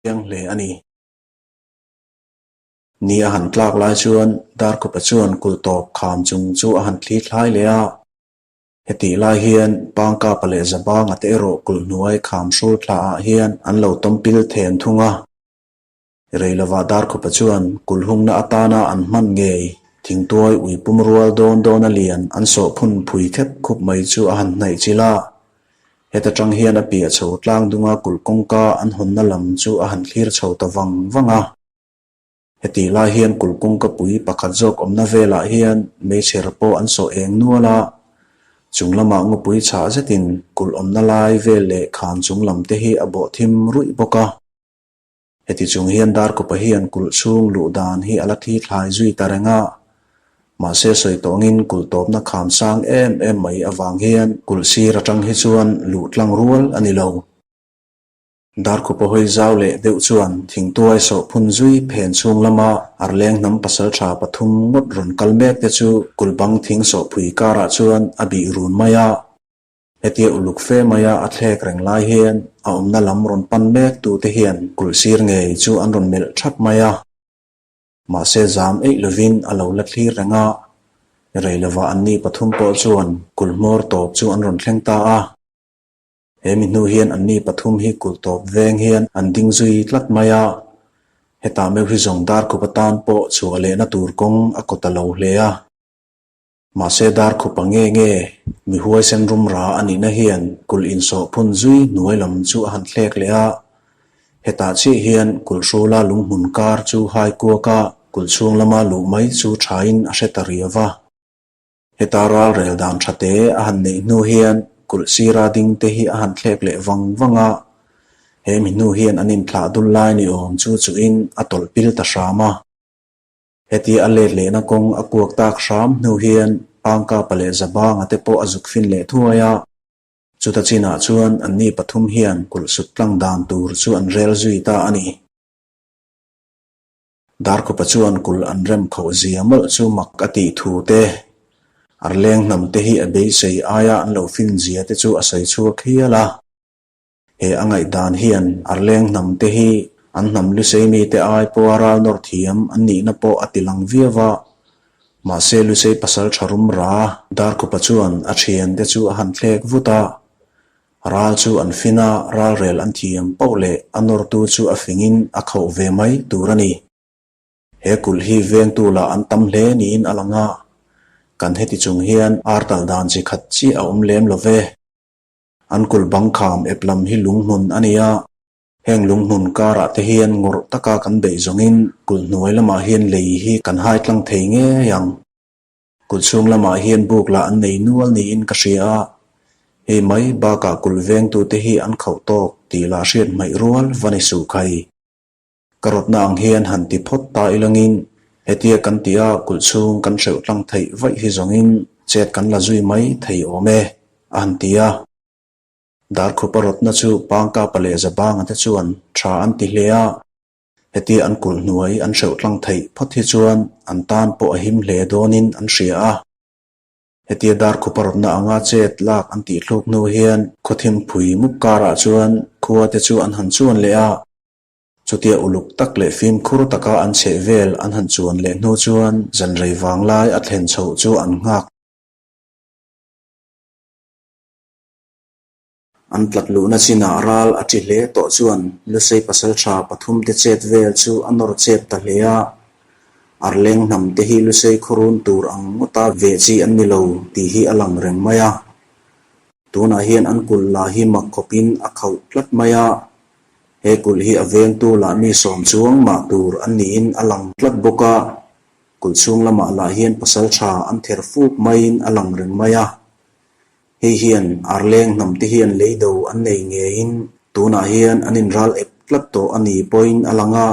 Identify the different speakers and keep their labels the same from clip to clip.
Speaker 1: chiang hle a ni. Ni a han tlak lai chuan Darkhupa chuan kulh tawp kham chung chu a han thli thlai leh a. Hetih lai hian Pangkapa leh Zabanga te erawh kulh hnuai kham hrul thla ah hian an lo tawm pil then thung a. Rei lovah Darkhupa chuan kulh hungna atana an hman ngei thingtuai ui pum rual dawn dawna lian an sawh phun phui khep khup mai chu a han hnaih chilh a. Heta tang hian a piah chho tlang dunga kulh kawngka an hawnna lam chu a han thlir chho ta vang vang a. Hetih lai hian kulh kawngka pui pakhat zawk awmna velah hian meichher pawh an sawh eng nual a, chung lamah ngawpui chhah zetin kulh awmna lai vel leh khan chung lam te hi a bawh thim ruih bawk a. Heti chung hian Darkawpa hian kulh chhung luh dan hi a la thi thlai zui ta reng a, mahse sawi tawngin kulh tawpna kham sang em em mai avang hian kulh sir atang hi chuan luh tlang rual a ni lo. Darkhupa hawi zau leh deuh chuan thingtuai sawh phun zui phen chhung lama arleng hnam pasaltha pathum ngawt rawn kal mek te chu kulh bang thing sawh phui karah chuan a bih run mai a. Hetia uluk fe maia a thlek reng lai hian a awmna lam rawn pan mek tute hian kulh sir ngei chu an rawn melh thap mai a. Mahse zam eih lovin a lo la thlir reng a, rei lovah anni pathum pawh chuan kulh hmawr tawp chu an rawn thleng ta a. He mi hnu hian anni pathum hi kulh tawp veng hian an ding zui tlat mai a, hetah meuh hi zawng Darkhup atan pawh chhuah lehna tur kawng a kaw ta lo hle a. Mahse Darkhupa nge nge mi huaisen rum ra a nihna hian kulh insawh phun zui hnuai lam chu a han thlek leh a, hetah chiah hian kulh hrula lunghmun kar chu hai kuak a, kulh chhung lama luh mai chu thain a hre ta riau va. Heta ral rel dan tha te a han neih hnu hian kulh sira ding te hi a han thlek leh vang vang a, he mi hnu hian an inthlah dul lai ni awm chu chuhin a tawlh pil ta hram a. Hetia a let lehna kawng a kuak tak hram hnu hian Pangkapa leh Zabanga te pawh a zuk fin leh thuai a. Chuta chinah chuan anni pathum hian kulh sut tlang dan tur chu an rel zui ta a ni. Darkhupa chuan kulh an rem khoh zia mawlh chu mak a tih thu te, arleng hnam te hi a beisei aia an lo fin zia te chu a sawi chhuak hial a. He a ngaihdan hian arleng hnam te hi an hnam Lusei mite ai pawha ral nawr thiam an nihna pawh a ti lang viau a. Mahse Lusei pasal tha rum ra Darkhupa chuan a thian te chu a han thlek vut a. Ral chu an fin a, ralrel an thiam poh leh a nawrtu chu a fingin a khauh ve mai tur a ni. He kulh hi vengtu lah an tam hle niin a lang a, kan heti chung hian ar tal dan chi khat chiah a awm lem lo ve. An kulh bang kham ep lam hi lunghmun a ni a, heng lunghmun karah te hian ngawrh taka kan beih zawngin kulh hnuai lamah hian lei hi kan hai tlang thei ngei ang. Kulh chhung lamah hian buk lah an nei nual niin ka hria a, hei mai bakah kulh vengtute hi an khauh tawk tih lah hriat hmaih rual va ni suh khai. Ka rawtna ang hian han ti phawt ta ilangin hetia kan tih a kulh chhung kan hreuh tlang theih vaih hi zawngin chet kan la zui mai thei awm e, a han ti a. Darkhupa rawtna chu Pangkapa leh Zabanga te chuan tha an ti hle a, hetia an kulh hnuai an hreuh tlang theih phawt hi chuan an tan pawh a him hle dawnin an hria a. Hetia Darkhupa rawtna anga chet lak an tih thluk hnu hian khawthim phui mup karah chuan khua te chu an han chuan leh a. Chutia uluk tak leh fimkhur taka an chheh vel an han chuan leh hnu chuan zanrei vanglai a thlen chhoh chu an nghak. An tlat luhna chinah ral a ṭi hle tawh chuan Lusei pasalṭha pathumte chet vel chu a nawr chep ta hle a. Arleng hnamte hi Lusei khawrun tur ang ngawta veh chi an ni lo tih hi a lang reng mai a. Tunah hian an kulh lah hi mak khawpin a khauh tlat mai a. He kulh hi a vengtu lah mi sawm chuang mah tur an niin a lang tlat bawk a, kulh chhung lamah lah hian pasalṭha an ther fuk maiin a lang reng mai a. Hei hian Arleng hnam te hian leido an nei ngeiin tunah hian an inral ep tlat tawh a ni pawhin a lang a.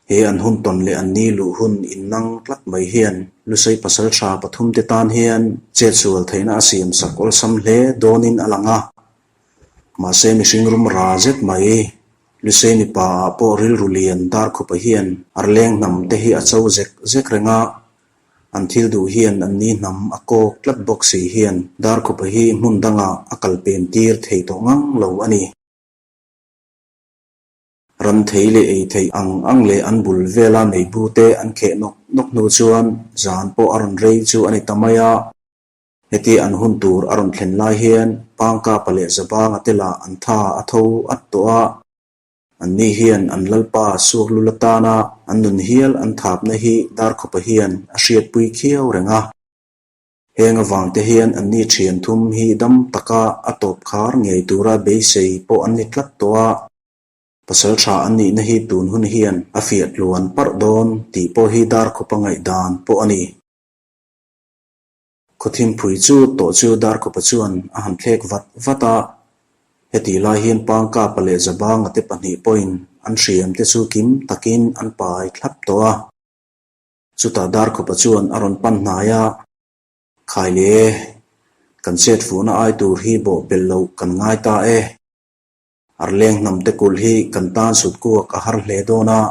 Speaker 1: He an hun tawn leh an ni luh hun innang tlat mai hian Lusei pasalṭha pathumte tan hian chetsual theihna a siam sak awlsam hle dawnin a lang a. Mahse mihring rum ra zet mai Lusei mipa ah pawh rilru lian Darkhupa hian Arleng hnam te hi a cho zek zek reng a, an thil duh hian an ni hnam a kawk tlat bawk si hian Darkhupa hi hmun dangah a kal pem tir thei tawh ngang lo a ni. Ram thei leh ei theih ang ang leh an bul vela meibu te an kheh nawk nawk hnu chuan zan pawh a rawn rei chu a ni ta mai a. Heti an hun tur a rawn thlen lai hian Pangkapa leh Zabanga te lah an tha a tho at tawh a. Anni hian an lalpa Suaklul atana an nun hial an thapna hi Darkhawpa hian a hriatpui khiau reng a. Heng avangte hian anni thian thum hi dam taka a tawp khar ngei tura beisei pawh an ni tlat tawh a. Pasal tha an nihna hi tun hun hian a fiah tluan parh dawn tih pawh hi Darkhawpa ngaihdan pawh a ni. Khawthimpui chu tawh chu Darkhawpa chuan a han thlek vat vat a. Hetih lai hian Pangkapa leh Zabanga te pahnih pawhin an hriamte chu kim takin an pai thlap tawh a. Chutah Darkhawpa chuan a rawn pan hnai a, Khai le, kan chet fuhna ai tur hi bawh pelh loh kan ngai ta e. Arleng hnamte kulh hi kan tan sut kuak a har hle dawn a,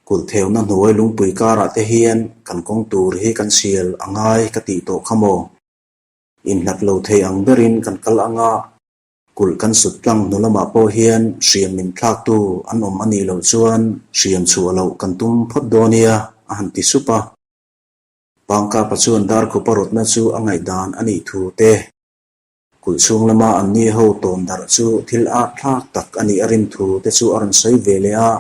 Speaker 1: kulh theuna hnuai lungpui karah te hian kan kawng tur hi kan sial a ngai ka tih tawh kha maw? Inhlat lo thei ang berin kan kal ang a, Kulh kan sut tlang hnu lamah pawh hian hriam min thlaktu an awm a nih loh chuan hriam chhuah loh kan tum phawt dawn nia, a han ti sup a. Pangkapa chuan Darkhupa rawtna chu a ngaihdan a nih thu te, kulh chhung lama an ni ho tawn darh chu thil ât thlak tak a nih a rin thu te chu a rawn sawi ve leh a.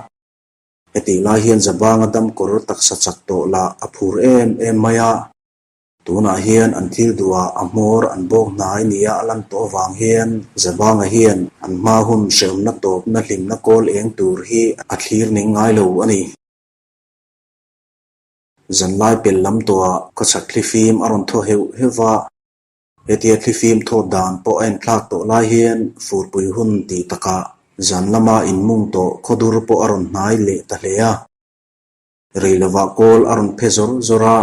Speaker 1: Hetih lai hian Zabanga damkawr taksa chak tawh lah a phur em em mai a. Tunah hian an thil duhah a hmawr an bawk hnai nia a lan tawh avang hian Zabanga hian an hma hun hrehawmna tawpna hlimna kawl eng tur hi a thlir ning ngai lo a ni. Zanlai pel lam tawhah khawchhak thlifim a rawn thaw heuh heuh va, hetia thlifim thawt dan pawh a inthlak tawh lai hian furpui hun tih takah zan lama inmung tawh khawdur pawh a rawn hnai leh ta hle a. Rei lovah kawl a rawn phe zawr zawr a,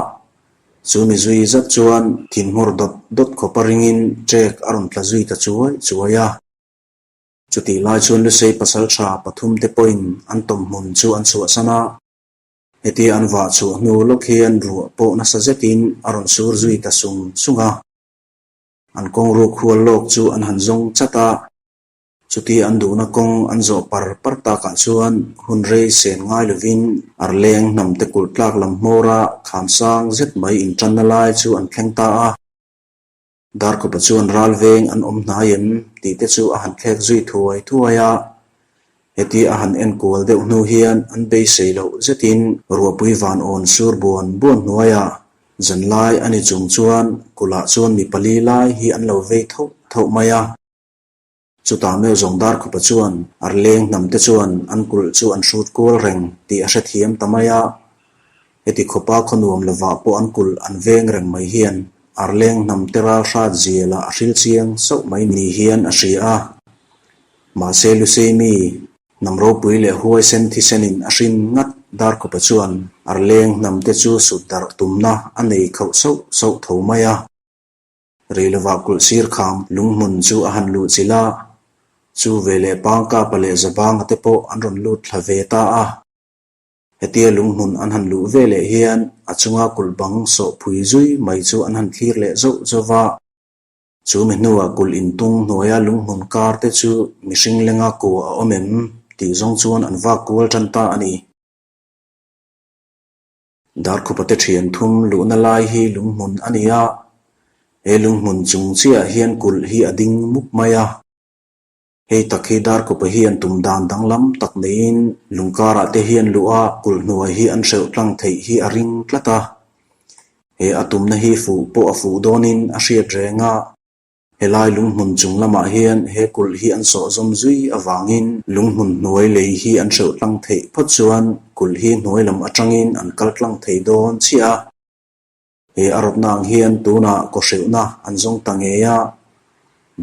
Speaker 1: chu mi zui zat chuan thinhmawr dawt dawt khawp a ringin ṭek a rawn tla zui ta chuai chuai a. Chutih lai chuan Lusei pasal tha pathum te pawhin an tawmhmun chu an chhuahsan a, hetia an vah chhuah hnu lawk hian ruah pawh nasa zetin a rawn sur zui ta sung sung a. An kawngru khual lawk chu an han zawng chat a, Chuti an duhna kawng an zawh par par takah chuan hun rei sen ngai lovin Arleng hnamte kulh tlak lam hmawra kham sang zet mai intanna lai chu an thleng ta a. Darkawpa chuan ral veng an awm hnai em tih te chu a han thlek zui thuai thuai a. Heti a han enkual deuh hnu hian an beisei loh zetin ruahpui van awn sur buan buan hnuaiah zanlai a ni chung chuan kulhah chuan mi pali lai hi an lo vei thauh thauh mai a. Chutah meuh zawng Darkhupa chuan Arleng hnamte chuan an kulh chu an hrut kual reng tih a hrethiam ta mai a. Heti khawpa khaw nuam lovah pawh an kulh an veng reng mai hian Arleng hnamte ral hrat zial ah a hril chiang sauh mai ni hian a hria a. Mahse Lusei mi, hnam ropui leh huaisen thisenin a hrin ngat Darkhupa chuan Arleng hnamte chu sut darh tumna a nei khauh sauh sauh tho mai a. Rei lovah kulh sir kham lunghmun chu a han luh chilh a, chu veleh Pangkapa leh Zabanga te pawh an rawn lut thla ve ta a. Hetia lunghmun an han luh veleh hian a chunga kulh bang sawh phui zui mai chu an han thlir leh zauh zauh va. Chu mi hnuah kulh intung hnuaia lunghmun kar te chu mihring lenga kua a awm em tih zawng chuan an vak kual tan ta a ni. Darkhupate thian thum luhna lai hi lunghmun a ni a, he lunghmun chung chiah hian kulh hi a ding mup mai a. Hei tak hi Darkhupa hian tum dan danglam tak neiin lungkarah te hian luh a kulh hnuai hi an hreuh tlang theih hi a ring tlat a. He a tumna hi fuh pawh a fuh dawnin a hriat reng a. Helai lunghmun chung lamah hian he kulh hi an sawh zawm zui avangin lunghmun hnuai lei hi an hreuh tlang theih phawt chuan kulh hi hnuai lam atangin an kal tlang thei dawn chiah a. He a rawtna ang hian tunah kawhreuhna an zawng ta ngei a,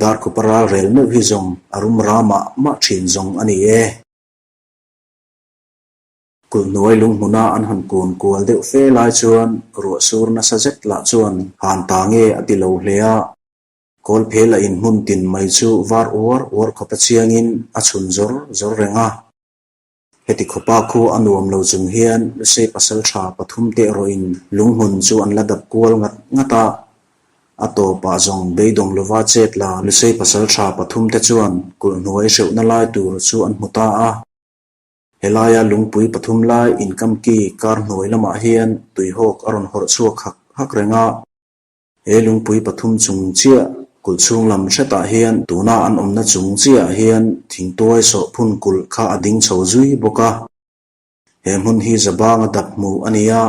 Speaker 1: Darkhupa ral rel meuh hi zawng a rum ramah mah thin zawng a ni e. Kulh hnuai lunghmuna an han kun kual deuh fe lai chuan ruah sur nasa zet lah chuan han ta nge a ti lo hle a. Kawlphel a inhmun tin mai chu var uar uar khawpa chiangin a chhun zawr zawr reng a. Heti khawpa khu a nuam lo chung hian Lusei pasal tha pathum te erawhin lunghmun chu an la dap kual ngat ngat a. A tawpah zawng beidawng lova chet la Lusei pasal tha pathum te chuan kulh hnuai hreuhna lai tur chu an hmu ta a. Helaia lungpui pathum lai inkamki kar hnuai lamah hian tuihawk a rawn hawrh chhuak hak hak reng a. He lungpui pathum chung chiah kulh chhung lam hretah hian tuna an awmna chung chiahah hian thingtuai sawhphun kulh kha a ding chho zui bawk a. He hmun hi Zabanga dap hmuh a ni a.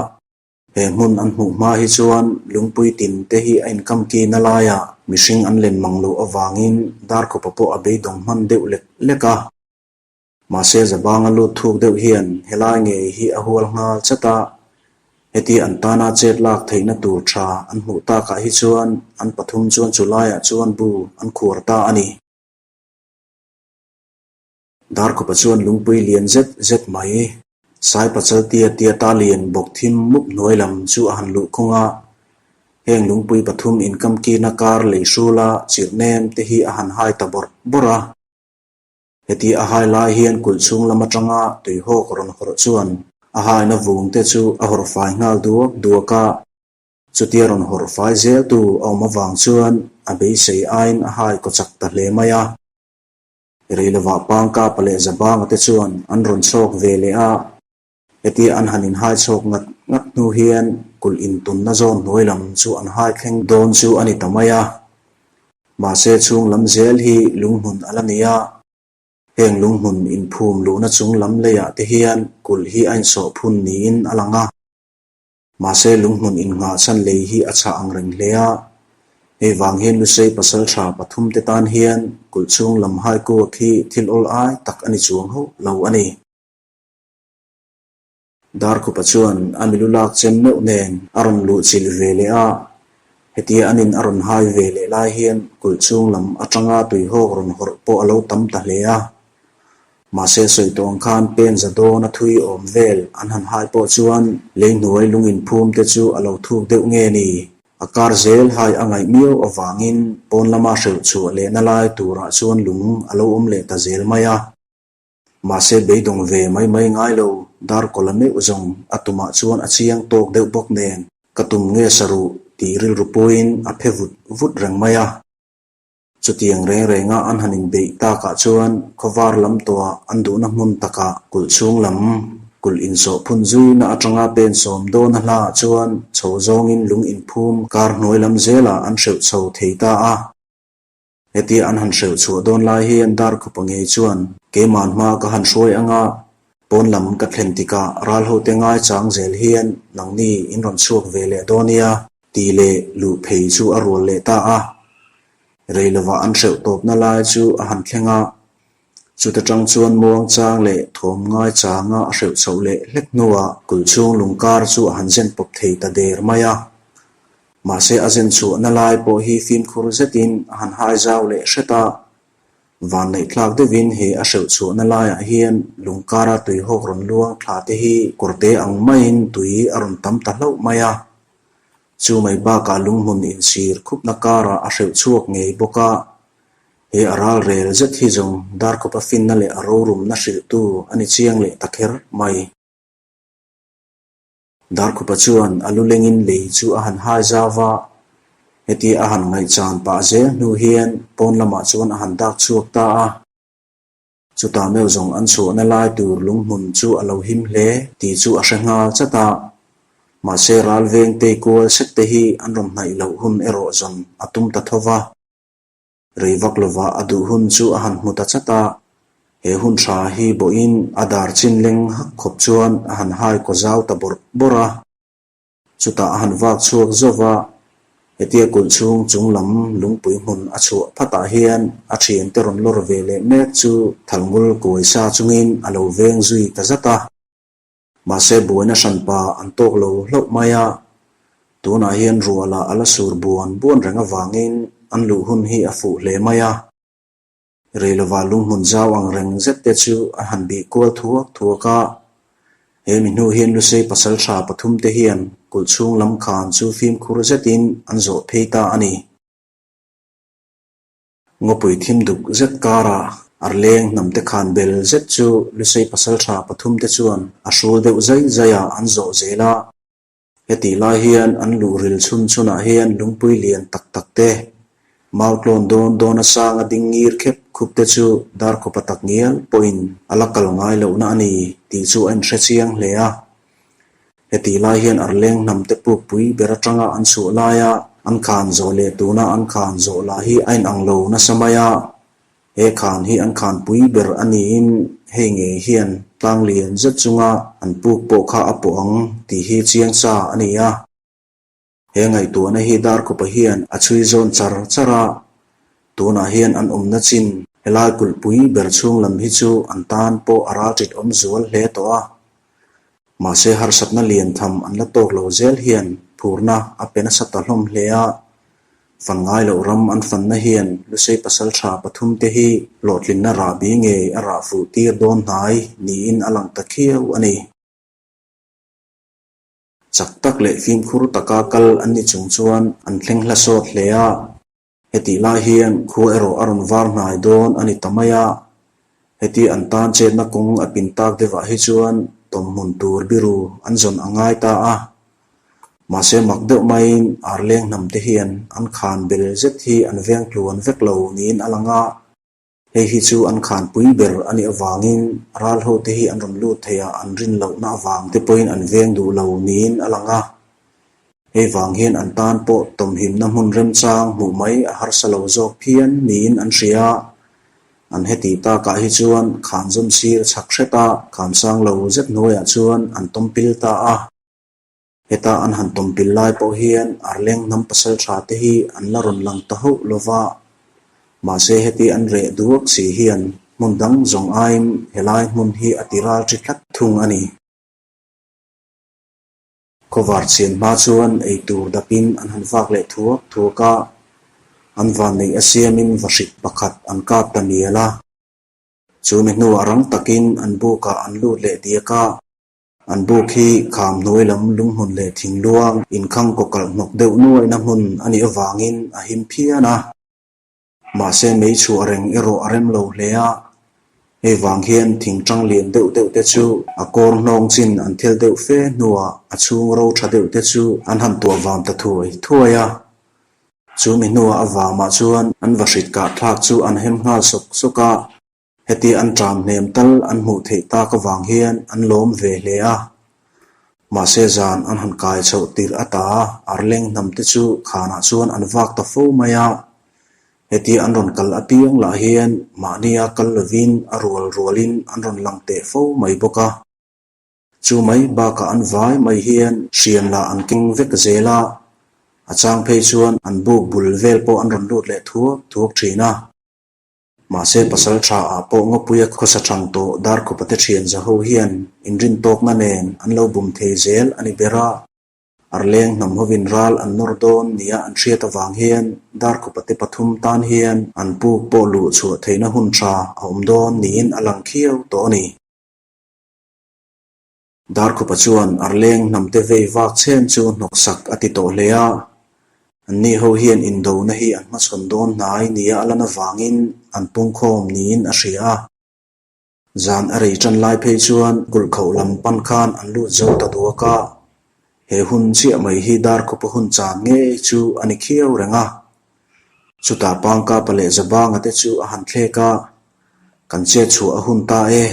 Speaker 1: He hmun an hmuh hma hi chuan lungpui tin te hi a inkamkina laiah mihring an len mang loh avangin Darkhupa pawh a beidawng hman deuh lek lek a. Mahse Zabanga lut thuk deuh hian helai ngei hi a hual nghal chat a, heti an tana chet lak theihna tur tha an hmuh takah hi chuan an pathum chuan chu laiah chuan bu an khuar ta a ni. Darkhupa chuan lungpui lian zet zet mai, Sai pachal tia tia ta lian bawk thim mup hnuai lam chu a han luh khung a. Heng lungpui pathum inkamkina kar lei hrula chirh nem te hi a han hai ta bawrh bawrh a. Heti a hai lai hian kulh chhung lam atanga tuihawk rawn hawrh chuan a haina vung te chu a hawrh fai nghal duak duak a. Chutia rawn hawrh fai zel tu a awm avang chuan a beisei aiin a hai kaw chak ta hle mai a. Reilovah Pangkapa leh Zabanga te chuan an rawn chhawk ve leh a. Hetia an han inhai chhawk ngat ngat hnu hian kulh intunna zawn hnuai lam chu an hai thleng dawn chu a ni ta mai a. Mahse chhung lam zel hi lunghmun a la ni a. Heng lunghmun inphum luhna chung lam leiah te hian kulh hi a insawh phun niin a lang a. Mahse lunghmun innghah chhan lei hi a chhah ang reng hle a. Hei vang hian Lusei pasal tha pathum te tan hian kulh chhung lam hai kuak hi thil awl ai tak a ni chuang hauh lo a ni. Darkhupa chuan a milu lak chem meuh nen a rawn luh chilh ve leh a, hetia an in a rawn hai ve leh lai hian kulh chhung lam atanga tuihawk rawn hawrh pawh a lo tam ta hle a. Mahse sawi tawh ang khan pen za dawn a thui awm vel an han hai pawh chuan lei hnuai lung inphum te chu a lo thuk deuh nge ni? A kar zel hai a ngaih miau avangin pawn lama hreuh chhuah lehna lai turah chuan lung a lo awm leh ta zel mai a. Mahse beidawng ve mai mai ngai lo, Darkawla meuh zawng a tumah chuan a chiang tawk deuh bawk nen, ka tum nge sa ruh tih rilru pawhin a phe vut vut reng mai a. Chutiang reng renga an han inbeih takah chuan khawvar lam tawhah an duhna hmun takah kulh chhung lam kulh insawh phun zuina atanga pen sawm dawna hlaah chuan chho zawngin lung inphum kar hnuai lam zelah an hreuh chho thei ta a. Hetia an han hreuh chhuah dawn lai hian Darkhupa ngei chuan keiman hma ka han hruai anga pawn lam ka thlen tikah ral hote ngai chang zel hian nangni in rawn chhuak ve leh dawn nia tih leh luh phei chu a rual leh ta a. Rei lovah an hreuh tawpna lai chu a han thleng a, chuta tang chuan muang chang leh thawm ngai changa a hreuh chhoh leh hlek hnuah kulh chhung lungkar chu a han zen pawp thei ta der mai a. Mahse a zen chhuahna lai pawh hi fimkhur zetin a han hai zau leh hret a, vanneih tlak deuhin he a hreuh chhuahna laiah hian lungkara tuihawk rawn luang thla te hi kawrte ang maiin tui a rawn tam ta hlauh mai a. Chu mai bakah lunghmun insir khupna karah a hreuh chhuak ngei bawk a, he a ral rel zet hi zawng Darkhupa finna leh a rorumna hrilhtu a ni chiang leh ta kher mai. Darkhupa chuan a lu lengin lei chu a han hai zau va, hetia a han ngaihchan pah zel hnu hian pawn lamah chuan a han dak chhuak ta a. Chutah meuh zawng an chhuahna lai tur lunghmun chu a lo him hle tih chu a hre nghal chat a. Mahse ral veng tei kual sek te hi an rawn hnaih loh hun erawh zawn a tum ta tho va. Rei vak lovah a duh hun chu a han hmu ta chat a, he hun tha hi bawhin a dar chin leng hak khawp chuan a han hai kaw zau ta bawrh bawrh a. Chutah a han vak chhuak zawk a, hetia kulh chhung chung lam lungpui hmun a chhuah phatah hian a thiante rawn lawr ve leh mek chu thalngul kuai sa chungin a lo veng zui ta zat a. Mahse buaina hranpa an tawk lo hlauh mai a, tunah hian ruah lah a la sur buan buan reng avangin an luh hun hi a fuh hle mai a. Reilova lunghmun zau ang reng zet te chu a han bih kual thuak thuak a, he mi hnu hian Lusei pasal tha pathum te hian kulh chhung lam khan chu fimkhur zetin an zawh phei ta a ni. Ngawpui thim duk zet karah arleng hnamte khan bel zet chu Lusei pasal tha pathum te chuan a hrul deuh zai zai a an zawh zel a. Hetih lai hian an luh ril chhun chhunah hian lungpui lian tak tak te, mau tlawn dawn dawn a sanga ding ngir khep. khup te chu Darkhupa tak ngial pawhin a la kal ngai lohna a ni tih chu a inhre chiang hle a. Hetih lai hian Arleng hnam te pukpui ber atanga an chhuah laia an khan zawh leh tuna an khan zawh lah hi a inang lo nasa mai a. He khan hi an khanpui ber a niin hei ngei hian tlang lian zet chunga an puk pawh kha a pawh ang tih hi chiang sa a ni a. He ngaihtuahna hi Darkhupa hian a chhui zawn char char a, tunah hian an awmna chin helai kulhpui ber chhung lam hi chu an tan pawh a ralṭit awm zual hle tawh a. Mahse harsatna lian tham an la tawk lo zel hian phurna a pe nasa ta hlawm hle a, fan ngai loh ram an fanna hian Lusei pasalṭha pathumte hi hlawhtlinna rahbi ngei a rah fuh tir dawn hnai niin a lang ta khiau a ni. Chak tak leh fimkhur taka kal an ni chung chuan an thleng hla sawt hle a. Hetih lai hian khua erawh a rawn var hnai dawn a ni ta mai a. Heti an tan chetna kawng a pin tak deuhah hi chuan tawmhmun tur biru an zawn a ngai ta a. Mahse mak deuh maiin arleng hnam te hian an khan bel zet hi an veng tluan vek lo niin a lang a. Hei hi chu an khanpui ber a nih avangin ral hote hi an rawn lut thei a, an rin lohna avang te pawhin an veng duh lo niin a lang a. Hei vang hian an tan pawh tawmhimna hmun remchang hmuh mai a harsa lo zawk phian niin an hria a. An heti takah hi chuan khan zawm sir chhak hret a, khan sang lo zet hnuaiah chuan an tawmpil ta a. Heta an han tawmpil lai pawh hian Arleng hnam pasal tha te hi an la rawn lang ta hauh lo va. Mahse heti an reh duak si hian hmun dang zawng aiin helai hmun hi a ti ral ṭi tlat thung a ni. Khawvar chhian hma chuan ei tur dapin an han vak leh thuak thuak a, an vanneih a siamin vahrit pakhat an kap ta mial a. Chu mi hnuah rang takin an bukah an lut leh diak a. An buk hi kham hnuai lam lunghmun leh thingluang inkhang kawkalh hnawk deuh nuaihna hmun a nih avangin a him phian a. Mahse mei chhuah reng erawh a rem lo hle a, hei vang hian thing tang lian deuh deuh te chu a kawr hnawng chin an thel deuh fe hnuah a chhung ro tha deuh te chu an han tuah vam ta thuai thuai a. Chu mi hnuah a vamah chuan an vahrit kah thlak chu an hem nghal sawk sawk a. Heti an ṭam hnem tal an hmuh theih tak avang hian an lawm ve hle a. Mahse zan an han kai chhoh tirh ata arleng hnam te chu khanah chuan an vak ta fo mai a. Heti an rawn kal apiang lah hian mahnia kal lovin a rual rualin an rawn lang teh fo mai bawk a. Chu mai bakah an vai mai hian hriam lah an keng vek zel a, a chang phei chuan an buk bul vel pawh an rawn lut leh thuak thuak ṭhin a. Mahse pasal tha ah pawh Ngawpuia khawsa thang tawh Darkhupa te thian za ho hian inrintawkna nen an lo bum thei zel a ni ber a. Arleng hnam hovin ral an nawr dawn nia an hriat avang hian Darkhupa te pathum tan hian an puk pawh luh chhuah theihna hun tha a awm dawn niin a lang khiau tawh a ni. Darkhupa chuan Arleng hnamte vei vak chhen chu hnawksak a ti tawh hle a. Anni ho hian indona hi an hmachhawn dawn hnai nia a lan avangin an pungkhawm niin a hria a. Zan a rei tan lai phei chuan kulhkhoh lam pan khan an lut zo ta duak a. He hun chiah mai hi Darkhupa hun chan ngei chu a ni khiau reng a. Chutah Pangkapa leh Zabanga te chu a han thlek a, Kan chet chhuah a hun ta e.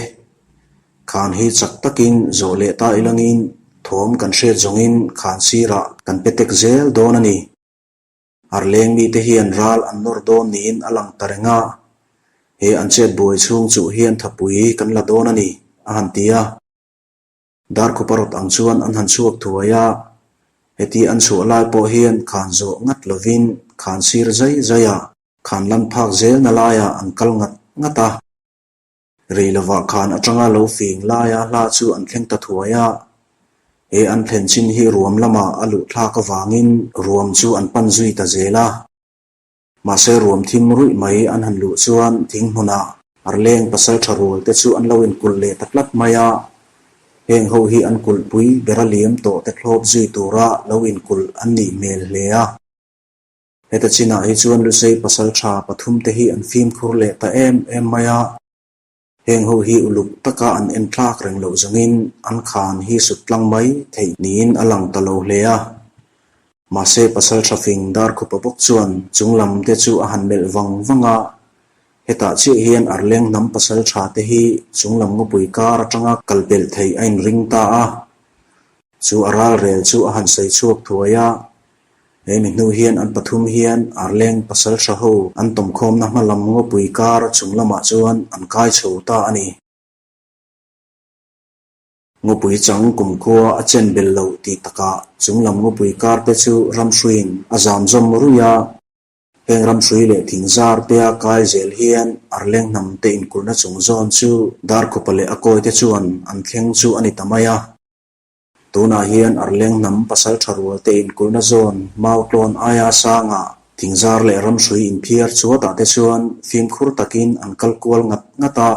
Speaker 1: Khan hi chak takin zawh leh ta ilangin thawm kan hriat zawngin khan sirah kan pe tek zel dawn a ni. Arleng mite hian ral an nawr dawn niin a lang ta reng a, he an chet buai chhung chuh hian thapui kan la dawn a ni, a han ti a. Darkhupa rawt ang chuan an han chhuak thuai a, heti an chhuah lai pawh hian khan zawh ngat lovin khan sir zai zai a, khan lam phak zelna laiah an kal ngat ngat a. Rei lovah khan atanga lo fing laia hla chu an thleng ta thuai a, he an thlen chin hi ruam lamah a luh thlak avangin ruam chu an pan zui ta zel a. Mahse ruam thim ruih mai an han luh chuan thing hmunah Arleng pasal tha rual te chu an lo inkulh leh ta tlat mai a, heng ho hi an kulhpui bera liam tawh te thlawp zui tura lo inkulh an nih hmel hle a. Heta chinah hi chuan Lusei pasal tha pathum te hi an fimkhur leh ta em em mai a. Heng ho hi uluk taka an en thlak reng loh zawngin an khan hi sut tlang mai theih niin a lang ta lo hle a. Mahse pasal tha fing Darkhupa bawk chuan chung lam te chu a han melh vang vang a. Hetah chiah hian Arleng hnam pasal tha te hi chunglam ngawpui kar atanga kal pelh theih a inring ta a. Chu a ralrel chu a han sawi chhuak thuai a. He mi hnu hian an pathum hian Arleng pasal tha ho an tawmkhawmna hma lam ngawpui kar chung lamah chuan an kai chho ta a ni. Ngawpui chang kumkhua a chen bel loh tih takah chunglam ngawpui kar te chu ramhruiin a zam zawm ruih a. Heng ramhrui leh thingzar tea kai zel hian Arleng hnam te inkulhna chung zawn chu Darkhupa leh a kawi te chuan an thleng chu a ni ta mai a. Tunah hian Arleng hnam pasal tha rual te inkulhna zawn Mautlawn aia sangah thingzar leh ramhrui inphiar chuatah te chuan fimkhur takin an kal kual ngat ngat a.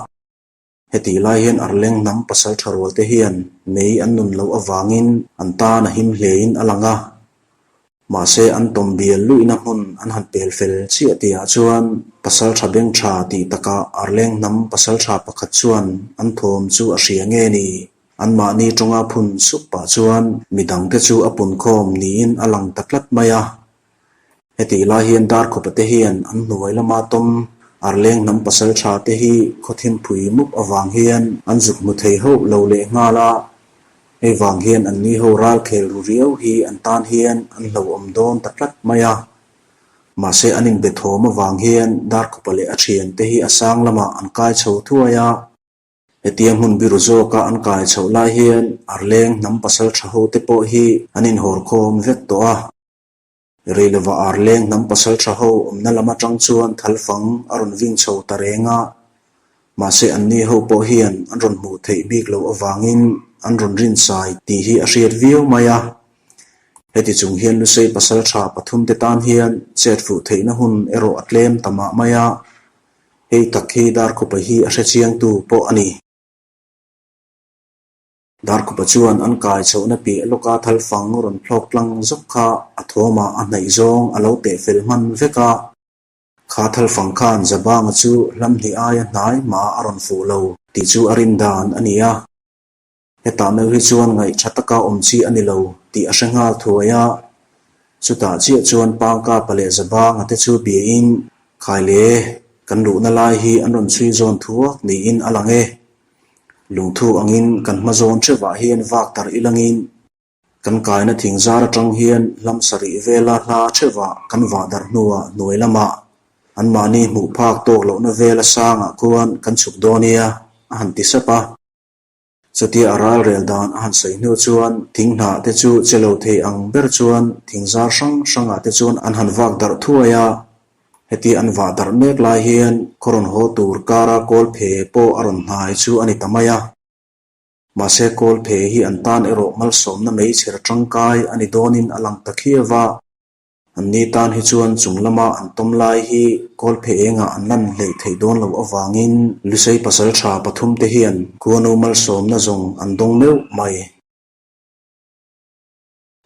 Speaker 1: Hetih lai hian Arleng hnam pasal tha rual te hian mei an nun loh avangin an tan a him hlein a lang a. Mahse an tawm bial luihna hmun an han pel fel chiah tihah chuan pasal tha beng tha tih takah Arleng hnam pasal tha pakhat chuan an thawm chu a hria nge ni? Anmahni tawnga phun sup pah chuan midangte chu a punkhawm niin a lang ta tlat mai a. Hetih lai hian Darkhawpa te hian an hnuai lama tawm Arleng hnam pasal tha te hi khawthimpui mup avang hian an zuk hmu thei hauh lo leh nghal a, hei vang hian an ni ho ral khel ru riau hi an tan hian an hlauhawm dawn ta tlat mai a. Mahse an inbe thawm avang hian Darkhawpa leh a thian te hi a sang lamah an kai chho thuai a. Hetia hmun biru zawka an kai chhoh lai hian Arleng hnam pasal tha ho te pawh hi an inhawr khawm vek tawh a. Reilova Arleng hnam pasal tha ho awmna lam atang chuan thalfang a rawn ving chho ta reng a, mahse anni ho pawh hian an rawn hmuh theih bik loh avangin an rawn rinsai tih hi a hriat viau mai a. Heti chung hian Lusei pasal tha pathumte tan hian chet fuh theihna hun erawh a tlem ta mah mai a, hei tak hi Darkhupa hi a hrechiangtu pawh a ni. Darkhupa chuan an kai chhohna piah lawka thalfang rawn thlawk tlang zawk kha a thawmah a hnaih zawng a lo teh fel hman vek a. Kha thalfang khan Zabanga chu hlam hnih aia hnai hmaah a rawn fuh lo tih chu a rin dan a ni a. Hetah meuh hi chuan ngaih tha taka awm chi a ni lo tih a hre nghal thuai a. Chutah chiah chuan Pangkapa leh Zabanga te chu biain, Khaile, kan luhna lai hi an rawn chhui zawn thuak niin a lang e. Lungthu angin kan hma zawn theuhah hian vak tar ilangin kan kaina thing zar atang hian hlam sarih vela hla theuhah kan vah darh hnuah hnuai lamah anmahni hmuh phak tawk lohna vela sangah khuan kan chhuk dawn nia a han ti sap a. Chutia a ralrel dan a han sawi hnu chuan thing hnah te chu che lo thei ang ber chuan thing zar hrang hrangah te chuan an han vak darh thuai a. Heti an vah darh mek lai hian khaw rawn haw tur kara kawl phe pawh a rawn hnai chu a ni ta mai a. Mahse kawl phe hi an tan erawh malsawmna meichher tangkai a ni dawnin a lang ta khiau a. Anni tan hi chuan chung lama an tawm lai hi kawl phe engah an lan hleih theih dawn loh avangin Lusei pasal tha pathumte hian khuanu malsawmna zawng an dawng meuh mai.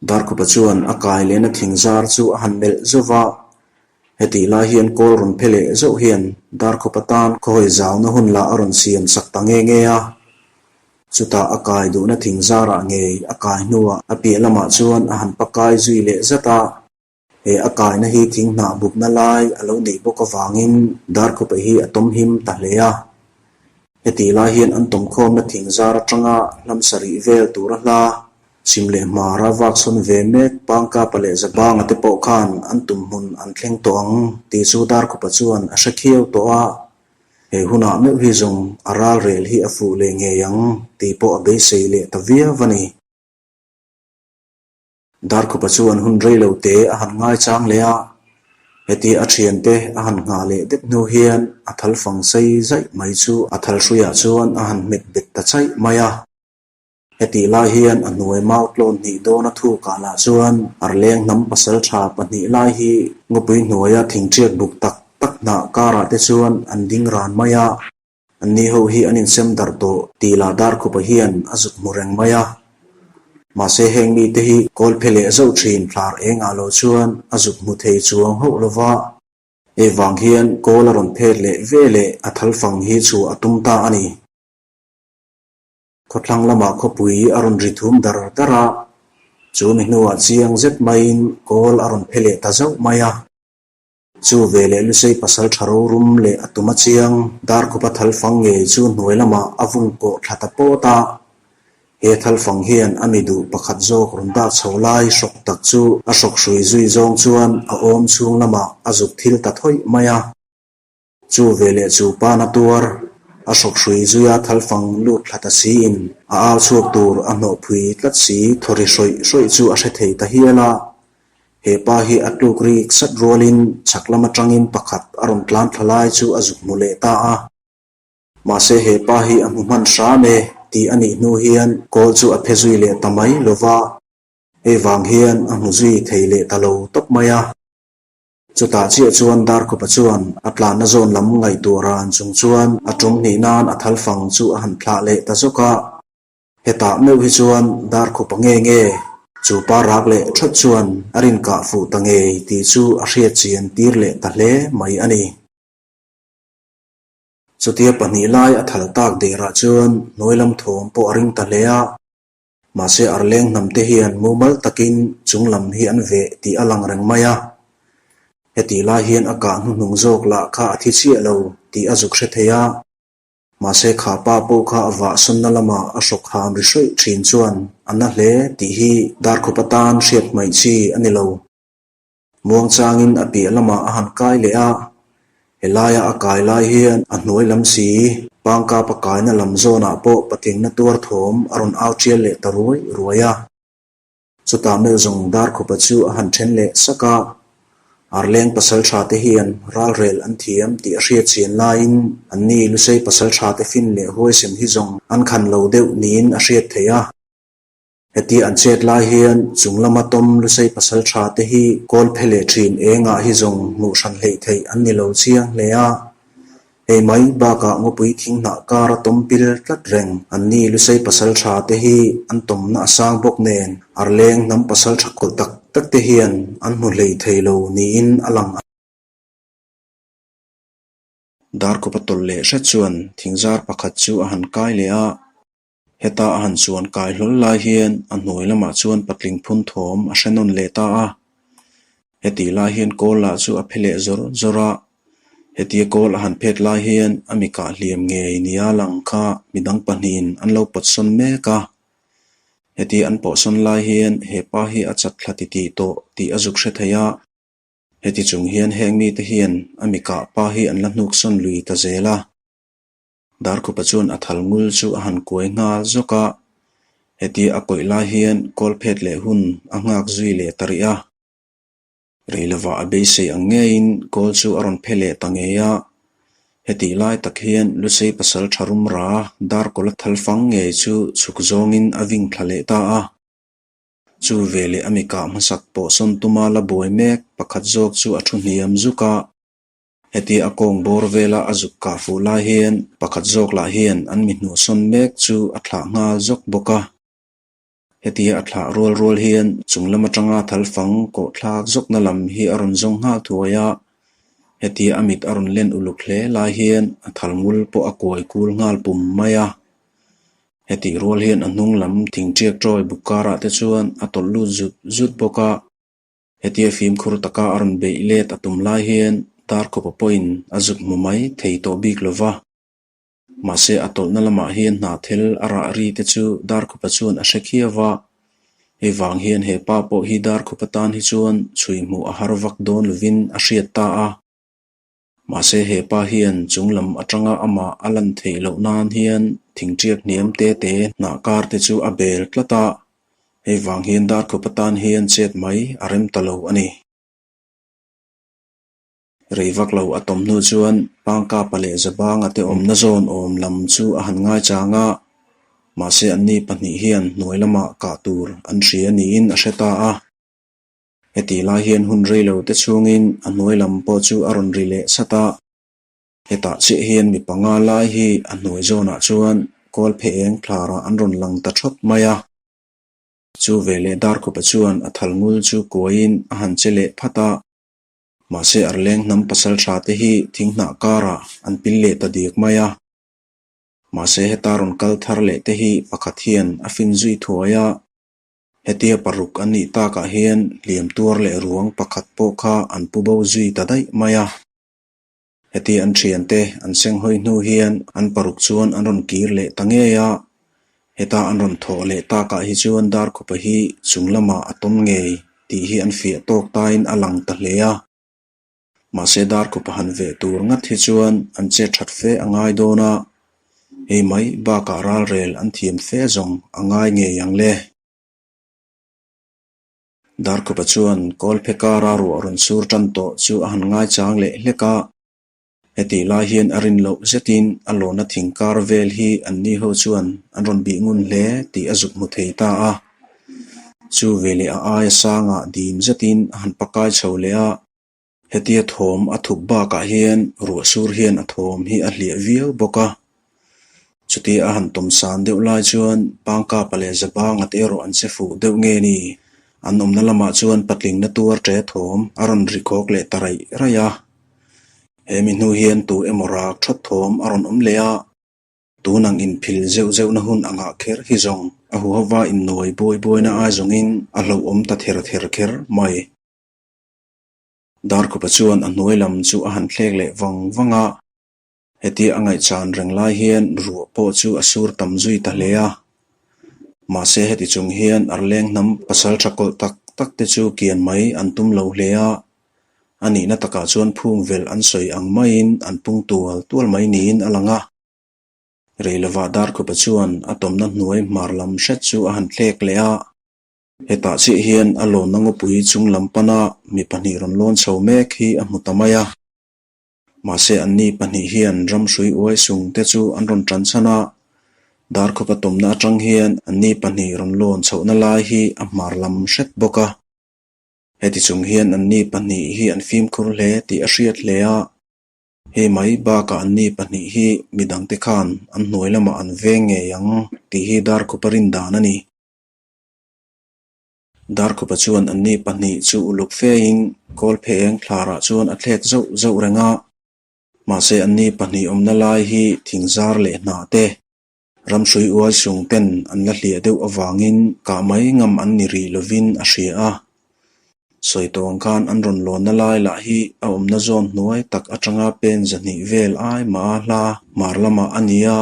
Speaker 1: Darkhupa chuan a kai lehna thing zar chu a han melh zauh va, hetih lai hian kawl rawn phe leh zauh hian Darkhupa tan khawhawi zauna hun lah a rawn siam sak ta nge nge a. Chutah a kai duhna thing zarah ngei a kai hnuah a piah lamah chuan a han pakai zui leh zat a. He a kaina hi thing hnah bukna lai a lo neih bawk avangin Darkhupa hi a tawm him ta hle a. Hetih lai hian an tawmkhawmna thing zar atanga hlam sarih vel tura hla chhim leh hmara vak sawn ve mek Pangkapa leh Zabanga te pawh khan an tum hmun an thleng tawh ang tih chu Darkhupa chuan a hre khiau tawh a. He hunah meuh hi zawng a ralrel hi a fuh leh ngei ang tih pawh a beisei leh ta viau a ni. Darkhupa chuan hun rei lo te a han ngaichang leh a, hetia a thiante a han nghah leh deuh hnu hian a thal fang sei zaih mai chu a thal hruiah chuan a han hmet bet ta chaih mai a. Hetih lai hian a hnuai mau tlawn hnih dawn a thukah lah chuan Arleng hnam pasal tha pahnih lai hi ngawpui hnuaia thingṭiak buk tak tak hnah karah te chuan an ding ran mai a. Anni ho hi an insem darh tawh tih lah Darkhupa hian a zuk hmu reng mai a. Mahse heng mite hi kawl phe leh zauh thin thlar engah lo chuan a zuk hmu thei chuang hauh lo va. Hei vang hian kawl a rawn phet leh ve leh a thal fang hi chhuah a tum ta a ni. Khawthlang lamah khawpui a rawn ri thum dar dar a, chu mi hnuah chiang zet maiin kawl a rawn phe leh ta zauh mai a. Chu veleh Lusei pasal tha rorum leh a tum a chiang, Darkhupa thalfang ngei chu hnuai lamah a vung kawh thla ta pawt a. He thalfang hian a mi duh pakhat zawk rawn dak chho lai hrawk tak chu a hrawk hrui zui zawng chuan a awm chhung lamah a zuk thil ta thawih mai a. Chu veleh chu pana tuar a hrawk hrui zuia thalfang lut thla ta siin a au chhuak tur a hnawh phui tlat si thaw ri hrawih hrawih chu a hre thei ta hial a. He pa hi a tluk rik sat rualin chhak lam atangin pakhat a rawn tlan thla lai chu a zuk hmu leh ta a. Mahse he pa hi a hmu hman hram e tih a nih hnu hian kawl chu a phe zui leh ta mai lo va, hei vang hian a hmu zui thei leh ta lo tawp mai a. Chutah chiah chuan Darkhupa chuan a tlanna zawn lam ngaihtuah ran chung chuan a tum hnih nan a thalfang chu a han thlah leh ta zawk a. Hetah meuh hi chuan Darkhupa nge nge chu pa rak leh that chuan a rinkah fuh ta ngei tih chu a hriat chian tir leh ta hle mai a ni. Chutia pahnih lai a thal tak derah chuan hnuai lam thawm pawh a ring ta hle a. Mahse arleng hnam te hian mumal takin chung lam hi an veh tih a lang reng mai a. Hetih lai hian a kah hnuhnung zawk lah kha a thi chiah lo tih a zuk hre thei a. Mahse kha pa pawh kha a vahsawnna lamah a hrawk ham ri hrawih thin chuan a na hle tih hi Darkhup atan hriat hmaih chi a ni lo. Muangchangin a piah lamah a han kai leh a, helaia a kai lai hian a hnuai lam si Pangkapa kaina lam zawnah pawh patlingna tuar thawm a rawn au tial leh ta ruai ruai a. Chutah meuh zawng Darkhupa chu a han then leh sak a, Arleng pasaltha te hian ralrel an thiam tih a hriat chian laiin anni Lusei pasaltha te fin leh huaisen hi zawng an khan lo deuh niin a hriat theih a. Heti an chet lai hian chung lama tawm Lusei pasal tha te hi kawl phe leh thin engah hi zawng hmuh hran hleih theih an ni lo chiang hle a. Hei mai bakah ngawpui thing hnah kara tawm pil tlat reng an ni Lusei pasal tha te hi an tawmna a sang bawk nen arleng hnam pasal tha kawlh tak tak te hian an hmu hlei thei lo niin a lang. Darkawpa tawlh leh hret chuan thingzar pakhat chu a han kai leh a. Heta a han chuan kai hlawl lai hian a hnuai lamah chuan patling phun thawm a hre nawn leh ta a. Hetih lai hian kawl lah chu a phe leh zawr zawr a. Hetia kawl a han phet lai hian a mi kah hliam ngei nia lang kha midang pahnihin an lo pawtsawn mek a. Hetia an pawhsawn lai hian he pa hi a chat thla titih tawh tih a zuk hre thei a. Heti chung hian heng mite hian a mi kah pa hi an la hnuksawn lui ta zel a. Darkhupa chuan a thal ngul chu a han kuai nghal zawk a, hetia a kawih lai hian kawl phet leh hun a nghak zui leh ta rih a. Rei lovah a beisei ang ngeiin kawl chu a rawn phe leh ta ngei a, hetih lai tak hian Lusei pasal tha rum ra Darkawla thal fang ngei chu chhuk zawngin a ving thla leh ta a. Chu veleh a mi kah hmasak pawh sawn tuma la buai mek pakhat zawk chu a thu hniam zuk a. Hetia a kawng bawr vela a zuk kah fuh lai hian pakhat zawk lah hian an mi hnuhsawn mek chu a thlah nghal zawk bawk a. Hetia a thlah rual rual hian chung lam atanga thalfang kawh thlak zawkna lam hi a rawn zawng nghal thuai a. Hetia a mit a rawn len uluk hle lai hian a thal ngul pawh a kuai kul nghal pum mai a. Hetih rual hian a hnung lam thingṭiak ṭawi buk karah te chuan a tawlh lut zut zut bawk a. Hetia fimkhur taka a rawn beih let a tum lai hian Darkhawpa pawhin a zuk hmu mai thei tawh bik lo va. Mahse a tawlhna lamah hian hna thel a rah ri te chu Darkhawpa chuan a hre khiau va. Hei vang hian he pa pawh hi Darkhawpa tan hi chuan chhui hmuh a har vak dawn lovin a hriat ta a. Mahse he pa hian chung lam atanga amah a lan theih loh nan hian thingṭiak hniam te te hnah kar te chu a bel tlat a, hei vang hian Darkhawpa tan hian chet mai a rem ta lo a ni. Rei vak lo a tawm hnu chuan Pangkapa leh Zabanga te awmna zawn awm lam chu a han ngaichang a, mahse anni pahnih hian hnuai lamah kah tur an hria niin a hre ta a. Hetih lai hian hun rei lo te chhungin a hnuai lam pawh chu a rawn ri leh sat a. Hetah chiah hian mi panga lai hi a hnuai zawnah chuan kawl phe eng thlarah an rawn lang ta thawt mai a. Chu veleh Darkhupa chuan a thal ngul chu kuaiin a han che leh phat a. Mahse Arleng hnam pasal tha te hi thinghnah karah an pil leh ta dik mai a. Mahse heta rawn kal thar leh te hi pakhat hian a fin zui thuai a. Hetia paruk an nih takah hian hliam tuar leh ruang pakhat pawh kha an pu bo zui ta daih mai a. Hetia an thiante an senghawi hnu hian an paruk chuan an rawn kir leh ta ngei a. Heta an rawn thawh leh takah hi chuan Darkhupa hi chung lamah a tawm ngei tih hi an fiah tawk tain a lang ta hle a. Mahse Darkhupa han veh tur ngat hi chuan an chet that fe a ngai dawn a, hei mai bakah ralrel an thiam fe zawng a ngai ngei ang le. Darkhupa chuan kawlphe kara ruah rawn sur tan tawh chu a han ngaichang leh hlek a. Hetih lai hian a rin loh zetin a lawna thing kar vel hi an ni ho chuan an rawn bih ngun hle tih a zuk hmu thei ta a. Chu veleh a aia sangah dim zetin a han pakai chho leh a. Hetia thawm a thup bakah hian ruah sur hian a thawm hi a hliah viau bawk a. Chutia a han tawm san deuh lai chuan Pangkapa leh Zabanga te erawh an che fuh deuh nge ni? An awmna lamah chuan patlingna tuar ṭe thawm a rawn ri khawk leh ta raih raih a. He mi hnu hian tu emaw rak ṭhawt thawm a rawn awm leh a, tun ang inphil zeuh zeuhna hun angah kher hi zawng a huhova innuai buai buaina ai zawngin a hlauhawm ta ther ther kher mai. Darkhupa chuan a hnuai lam chu a han thlek leh vang vang a, hetia a ngaihchan reng lai hian ruah pawh chu a sur tam zui ta hle a. Mahse heti chung hian Arleng hnam pasal tha kawlh tak tak te chu kian mai an tum lo hle a, a nihna takah chuan phung velh an sawi ang maiin an pung tual tual mai niin a lang a. Reilovah Darkhupa chuan a tawmna hnuai hmar lam hret chu a han thlek leh a. Hetah chiah hian a lawnna ngawpui chung lam pana mi pahnih rawn lawn chho mek hi a hmu ta mai a. Mahse anni pahnih hian ramhrui uai sung te chu an rawn tan chhan a, Darkhawpa tawmna atang hian anni pahnih rawn lawn chhohna lai hi a hmar lam hret bawk a. Heti chung hian anni pahnih hi an fimkhur hle tih a hriat hle a. Hei mai bakah anni pahnih hi midangte khan an hnuai lamah an veng ngei ang tih hi Darkhawpa rin dan a ni. Darkhupa chuan anni pahnih chu uluk fein Kawlphe eng thlarah chuan a thlek zauh zauh reng a. Mahse anni pahnih awmna lai hi thingzar leh hnah te, ramhrui uai sung ten an la hliah deuh avangin kah mai ngam an ni rih lovin a hria a. Sawi tawng khan an rawn lawnna lai lah hi a awmna zawn hnuai tak atanga pen zahnih vel ai mah a hla hmar lamah a ni a.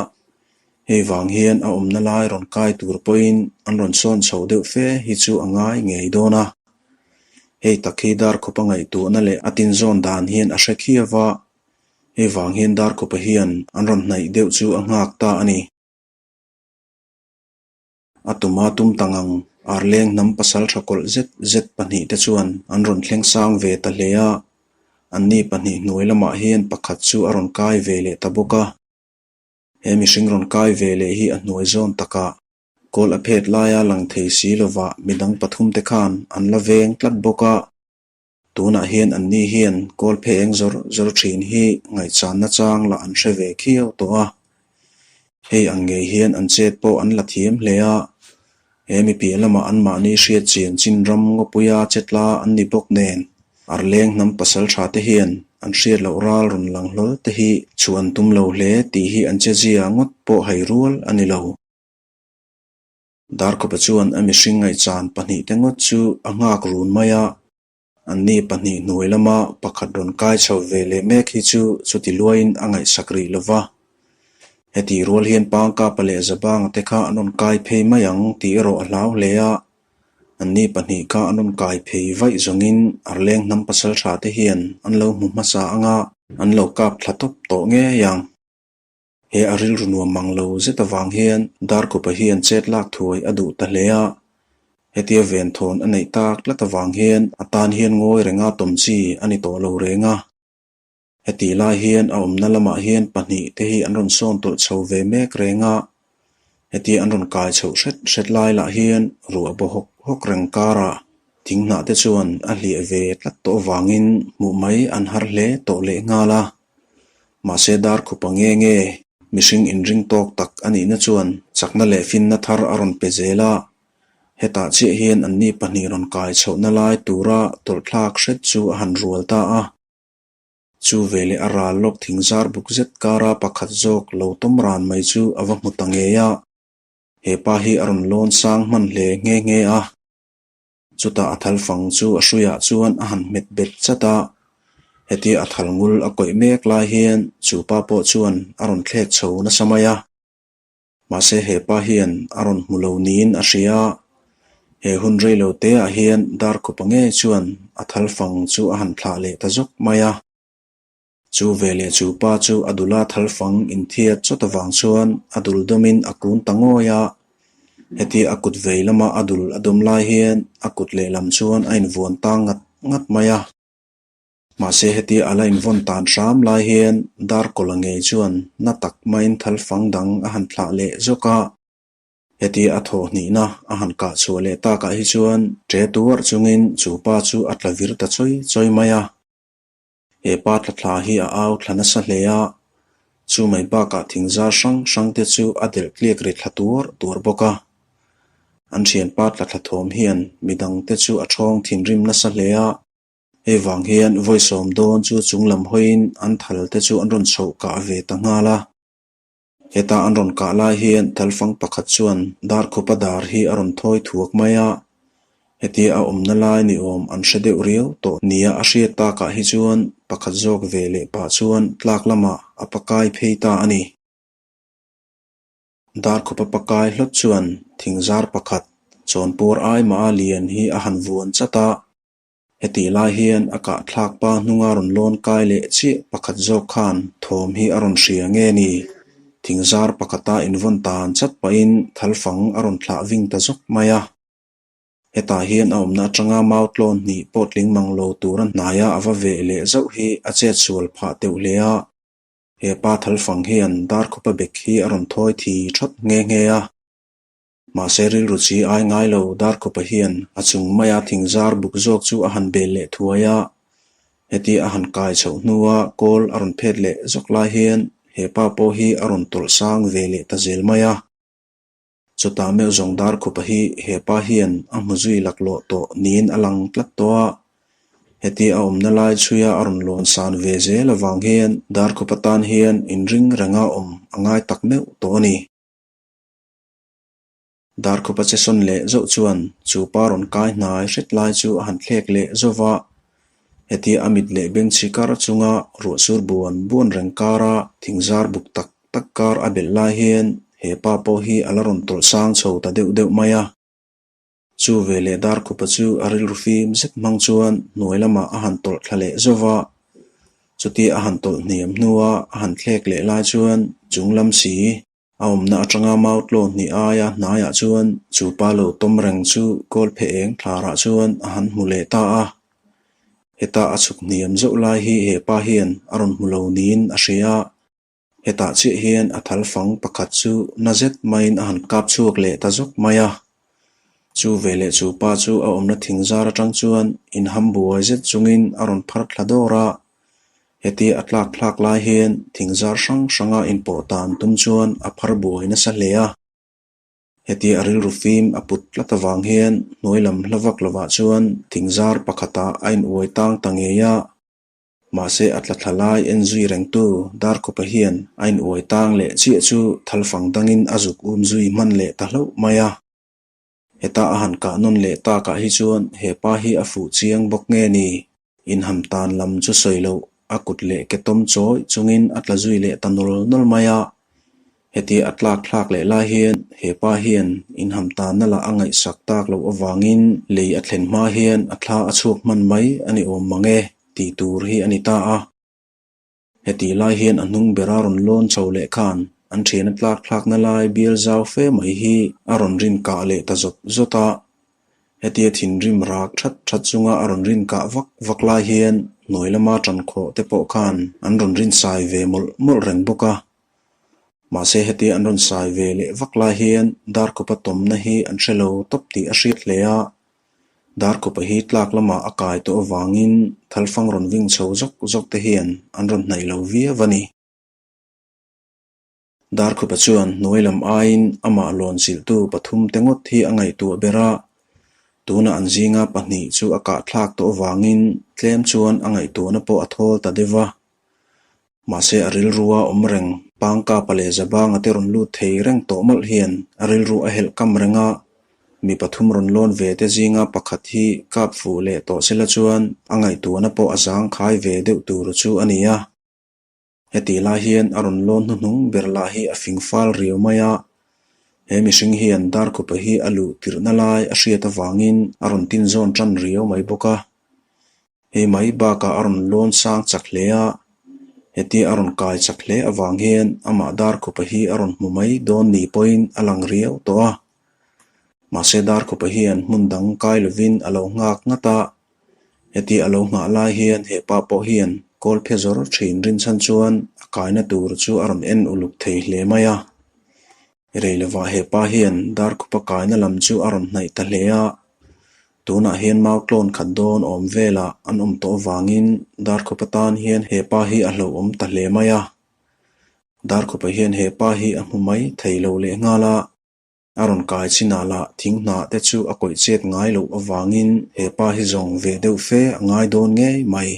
Speaker 1: Hei vang hian a awmna lai rawn kai tur pawhin an rawn sawn chho deuh fe hi chu a ngai ngei dawn a. Hei tak hi Darkhupa ngaihtuahna leh a tinzawn dan hian a hre khiau a, hei vang hian Darkhupa hian an rawn hnaih deuh chu a nghak ta a ni. A tuma tum ta ngang Arleng hnam pasal tha kawlh zet zet pahnih te chuan an rawn thleng sang ve ta hle a, anni pahnih hnuai lamah hian pakhat chu a rawn kai ve leh ta bawk a. He mihring rawn kai ve leh hi a hnuai zawn takah kawl a phet laia lang thei si lova midang pathum te khan an la veng tlat bawk a. Tunah hian anni hian kawl phe eng zawr zawr thin hi ngaihchanna chang lah an hre ve khiau tawh a. Hei ang ngei hian an chet pawh an la thiam hle a. He mi piah lamah anmahni hriat chian chin ram ngawpuia chetla an ni bawk nen, Arleng hnam pasal tha te hian an hriat loh ral rawn lang hlawl te hi chhuah an tum lo hle tih hi an chezia ngawt pawh hai rual a ni lo. Darkhupa chuan a mihring ngaihchan pahnih te ngawt chu a nghak run mai a, anni pahnih hnuai lama pakhat rawn kai chho ve leh mek hi chu chuti luaiin a ngaihsak rih lo va. Heti rual hian Pangkapa leh Zabanga te kha an rawn kai phei mai ang tih erawh a hlau hle a, Anni pahnih kha an rawn kai phei vaih zawngin Arleng hnam pasal tha te hian an lo hmu hmasa anga an lo kap thla tawp tawh ngei ang. He a rilru nuam mang lo zet avang hian Darkhupa hian chet lak thuai a duh ta hle a, hetia venthawn a neih tak tlat avang hian a tan hian ngawi renga tawm chi a ni tawh lo reng a. Hetih lai hian a awmna lamah hian pahnih te hi an rawn sawn tawlh chho ve mek reng a, hetia an rawn kai chhoh hret hret lai lah hian ruah baw hawk hawk reng karah thing hnah te chuan a hliah ve tlat tawh avangin hmuh mai an har hle tawh leh nghal a. Mahse Darkhupa nge nge mihring inring tawk tak a nihna chuan chakna leh finna thar a rawn pe zel a, hetah chiah hian anni pahnih rawn kai chhohna lai tura tawlhthlak hret chu a han rual ta a. Chu veleh a ral lawk thing zar buk zet kara pakhat zawk lo tawm ran mai chu a va hmu ta ngei a. He pa hi a rawn lawn sang hman hle nghe nghe a. Chutah a thal fang chu a hruiah chuan a han hmet bet chat a. Hetia a thal ngul a kawih mek lai hian chu pa pawh chuan a rawn thlek chho nasa mai a. Mahse he pa hian a rawn hmu lo niin a hria a. He hun rei lo te ah hian Darkhupa ngei chuan a thal fang chu a han thlah leh ta zawk mai a. Chu veleh chu pa chu a dula thal fang inthiat chawt avang chuan a dul dawmin a kun ta ngawi a. Hetia a kut vei lama a dul a dawm lai hian a kut lehlam chuan a invuan ta ngat ngat mai a. Mahse hetia a la invawn tan hram lai hian Darkawla ngei chuan na tak maiin thal fang dang a han thlah leh zawk a. Hetia a thawh hnihna a han kah chhuah leh takah hi chuan ṭe tuarh chungin chu pa chu a tla vir ta chawi chawi mai a. He pa tla thla hi a au thla nasa hle a, chu mai bakah thingzar hrang hrang te chu a delh tliak ri thla tuar tuar bawk a. An thianpa tla thla thawm hian midang te chu a ṭhawng thinrim nasa hle a, hei vang hian vawi sawm dawn chu chung lam hawiin an thal te chu an rawn chhoh kah ve ta nghal a. Heta an rawn kah lai hian thalfang pakhat chuan Darkhupa dar hi a rawn thawi thuak mai a, hetia a awmna lai ni awm an hre deuh riau tawh nia a hriat takah hi chuan pakhat zawk ve leh pah chuan tlak lamah a pakai phei ta a ni. Darkhupa pakai hlawt chuan thingzar pakhat chawnpur ai mah a lian hi a han vuan chat a, Hetih lai hian a kahthlak pa hnunga rawn lawn kai leh chiah pakhat zawk khan thawm hi a rawn hria nge ni? Thingzar pakhata invawn tan chat pahin thalfang a rawn thlah ving ta zawk mai a. Hetah hian a awmna atanga mau tlawn hnih pawh tling mang lo tura hnaia a va veh leh zauh hi a chet sual phah teuh hle a. He pa thalfang hian Darkhupa bek hi a rawn thawi thi thawt nghe nghe a. Mahse rilru chi ai ngai lo Darkhupa hian a chung maia thingzar buk zawk chu a han bel leh thuai a. Hetia a han kai chhoh hnua kawl a rawn phet leh zawk lai hian he pa pawh hi a rawn tawlh sang ve leh ta zel mai a. Chutah meuh zawng Darkhupa hi he pa hian a hmu zui laklawh tawh niin a lang tlat tawh a. Hetia a awmna lai chhuia a rawn lawn san ve zel avang hian Darkhupa tan hian inring renga awm a ngai tak meuh tawh a ni. Darkhupa che sawn leh zauh chuan chu pa rawn kai hnai hret lai chu a han thlek leh zauh va. Hetia a mit leh beng chhi kar chunga ruahsur buan buan reng kara thingzar buk tak tak kar a belh lai hian he pa pawh hi a la rawn tawlh sang chho ta deuh deuh mai a. Chu veleh Darkhupa chu a rilru fim zet hmang chuan hnuai lamah a han tawlh thla leh zauh va. Chutia a han tawlh hniam hnua a han thlek leh lai chuan chung lam si A awmna atanga mau tlawn hnih aia hnaiah chuan chu pa lo tawm reng chu kawl phe eng thlarah chuan a han hmu leh ta a. Heta a chhuk hniam zauh lai hi he pa hian a rawn hmu lo niin a hria a. Hetah chiah hian a thal fang pakhat chu na zet maiin a han kap chhuak leh ta zawk mai a. Chu veleh chu pa chu a awmna thing zar atang chuan inham buai zet chungin a rawn phar thla dawr a. Hetia a tlak thlak lai hian thingzar hrang hranga inpawh tan tum chuan a phar buai nasa hle a. Hetia a rilru fim a put tlat avang hian hnuai lam hla vak lovah chuan thingzar pakhatah a inuai tang ta ngei a. Mahse a tla thla lai en zui rengtu Darkhupa hian a inuai tang leh chiah chu thalfang dangin a zuk um zui hman leh ta hlauh mai a. Heta a han kah nawn leh takah hi chuan he pa hi a fuh chiang bawk nge ni? Inham tan lam chu sawi loh, a kut leh ke tawm chawi chungin a tla zui leh ta nawl nawl mai a. Hetia a tlak thlak leh lai hian he pa hian inham tanna lah a ngaihsak tak loh avangin lei a thlen hma hian a thla a chhuak hman mai a ni awm mang e tih tur hi a ni ta a. Hetih lai hian a hnung bera rawn lawn chho leh khan an thian a tlak thlakna lai bial zau fe mai hi a rawn rin kah leh ta zawt zawt a. Hetia thinrim rak that that chunga a rawn rin kah vak vak lai hian hnuai lama tan khawh te pawh khan an rawn rin sai ve mawlh mawlh reng bawk a. Mahse hetia an rawn sai ve leh vak lai hian Darkhupa tawmna hi an hre lo tawp tih a hriat hle a. Darkhupa hi tlak lamah a kai tawh avangin thalfang rawn ving chho zawk zawk te hian an rawn hnaih lo viau a ni. Darkhupa chuan hnuai lam aiin amah lawn chilhtu pathum te ngawt hi a ngaihtuah ber a, tunah an zinga pahnih chu a kahthlak tawh avangin tlem chuan a ngaihtuahna pawh a thawl ta deuh va. Mahse a rilrua awm reng, Pangkapa leh Zabanga te rawn lut thei reng tawh mawlh hian a rilru a helh kam reng a. Mi pathum rawn lawn ve te zinga pakhat hi kap fuh leh tawh sela chuan a ngaihtuahna pawh a zangkhai ve deuh tur chu a ni a. Hetih lai hian a rawn lawn hnuhnung ber lah hi a fing fal riau mai a. He mihring hian Darkhupa hi a luh tirhna lai a hriat avangin a rawn tin zawn tan riau mai bawk a. Hei mai bakah a rawn lawn sang chak hle a, hetia a rawn kai chak hle avang hian amah Darkhupa hi a rawn hmu mai dawn ni pawhin a lang riau tawh a. Mahse Darkhupa hian hmun dang kai lovin a lo nghak ngat a, hetia a lo nghah lai hian he pa pawh hian kawl phe zawr thin rinchhan chuan a kaina tur chu a rawn en uluk thei hle mai a. Rei lovah he pa hian Darkhupa kaina lam chu a rawn hnaih ta hle a, tunah hian mau tlawn khat dawn awm velah an awm tawh avangin Darkhupa tan hian he pa hi a hlauhawm ta hle mai a. Darkhupa hian he pa hi a hmu mai thei lo lehnghal a, a rawn kai chinah lah thing hnah te chu a kawih chet ngai loh avangin he pa hi zawng ve deuh fe a ngai dawn ngei mai.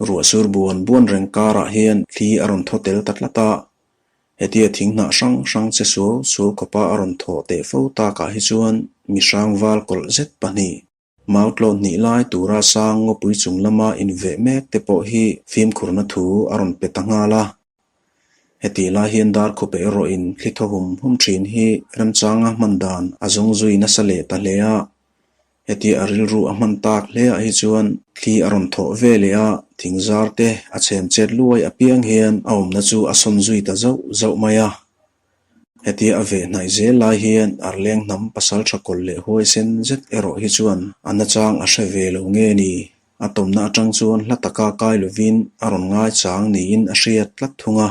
Speaker 1: Ruah sur buan buan reng karah hian thli a rawn thaw tel ta tlat a, hetia thing hnah hrang hrang che suau suau khawpa a rawn thaw teh fo takah hi chuan mi hrang val kawlh zet pahnih, mau tlawt hnih lai tura sang ngawpui chung lama inveh mek te pawh hi fimkhurna thu a rawn pe ta nghal a. Hetih lai hian Darkhupe erawhin thli thaw hum hum thin hi remchanga hman dan a zawng zui nasa leh ta hle a, Hetia a rilru a hman tak hle ah hi chuan thli a rawn thawh ve leh a, thing zar te a chhem chet luai apiang hian a awmna chu a sawn zui ta zauh zauh mai a. Hetia a veh hnaih zel lai hian Arleng hnam pasal tha kawlh leh huaisen zet erawh hi chuan a nachang a hre ve lo nge ni? A tawmna atang chuan hla taka kai lovin a rawn ngaichang niin a hriat tlat thung a.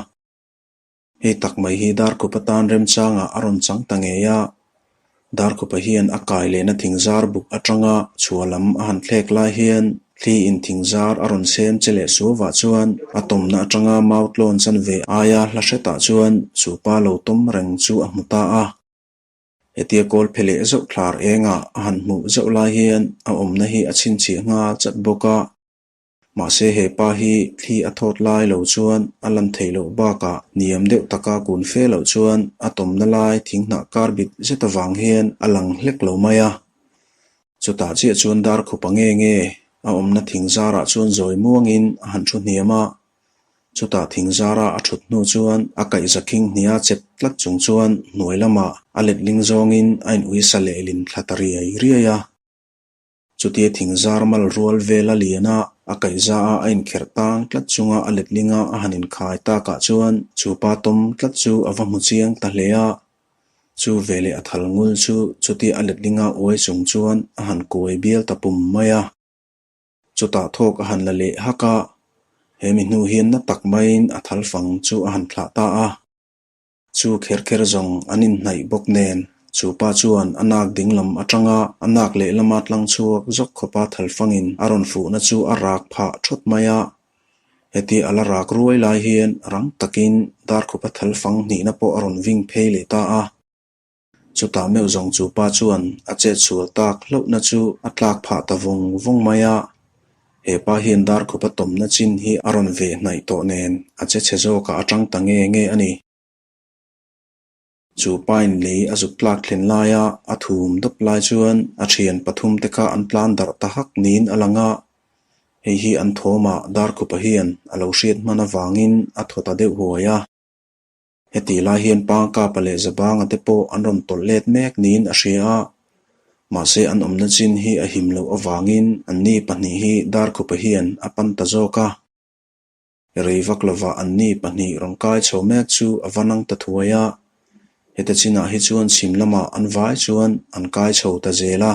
Speaker 1: Hei tak mai hi Darkhupa tan remchangah a rawn chang ta ngei a, Darkhupa hian a kai lehna thingzar buk atanga chhuah lam a han thlek lai hian thli in thingzar a rawn sem che leh suavah chuan a tawmna atanga mau tlawn chanve aia hla hretah chuan chu pa lo tawm reng chu a hmu ta a. Hetia kawl phe leh zauh thlar engah a han hmuh zauh lai hian a awmna hi a chhinchhiah nghal chat bawk a. Mahse he pa hi thli a thawt lai lo chuan a lan theih loh bakah hniam deuh taka kun fe loh chuan a tawmna lai thinghnah kar bit zet avang hian a lang hlek lo mai a. Chutah chiah chuan Darkhupa nge nge a awmna thing zarah chuan zawi muangin a han thu hniam a. Chutah thing zara a thut hnu chuan a kaihza khing hnia chep tlat chung chuan hnuai lamah a letling zawngin a in uisa lehlin thla ta riai riai a. Chutia thing zar mal rual vel a lian a, a kaihza a a inkherh tang tlat chunga a letlinga a han inkhai takah chuan chu pa tawm tlat chu a va hmu chiang ta hle a. Chu veleh a thal ngul chu chutia a letlinga uai chung chuan a han kuai bial ta pum mai a. Chutah thawk a han la leh hak a, he mi hnu hian na tak maiin a thal fang chu a han thlah ta a. Chu kher kher zawng an inhnaih bawk nen, chu pa chuan a nak ding lam atanga a nak lehlama tlang chhuak zawk khawpa thalfangin a rawn fuhna chu a rak phah thawt mai a. Heti a la rak ruai lai hian rang takin Darkhupa thalfang hnihna pawh a rawn ving phei leh ta a. Chutah meuh zawng chu pa chuan a chet sual tak hlauhna chu a tlak phah ta vawng vawng mai a. He pa hian Darkhupa tawmna chin hi a rawn veh hnaih tawh nen a che chhe zawkah a tang ta nge nge a ni. Chu pain lei a zuk tlak thlen laia a thum dawp lai chuan a thian pathum te kha an tlan darh ta hak niin a lang a. Hei hi an thawmah Darkhupa hian a lo hriat hman avangin a thaw ta deuh huai a. Hetih lai hian Pangkapa leh Zabanga te pawh an rawn tawlh let mek niin a hria a, mahse an awmna chin hi a him loh avangin anni pahnih hi Darkhupa hian a pan ta zawk a. Rei vak lovah anni pahnih rawn kai chho mek chu a va nang ta thuai a, heta chinah hi chuan chhim lamah an vai chuan an kai chho ta zel a.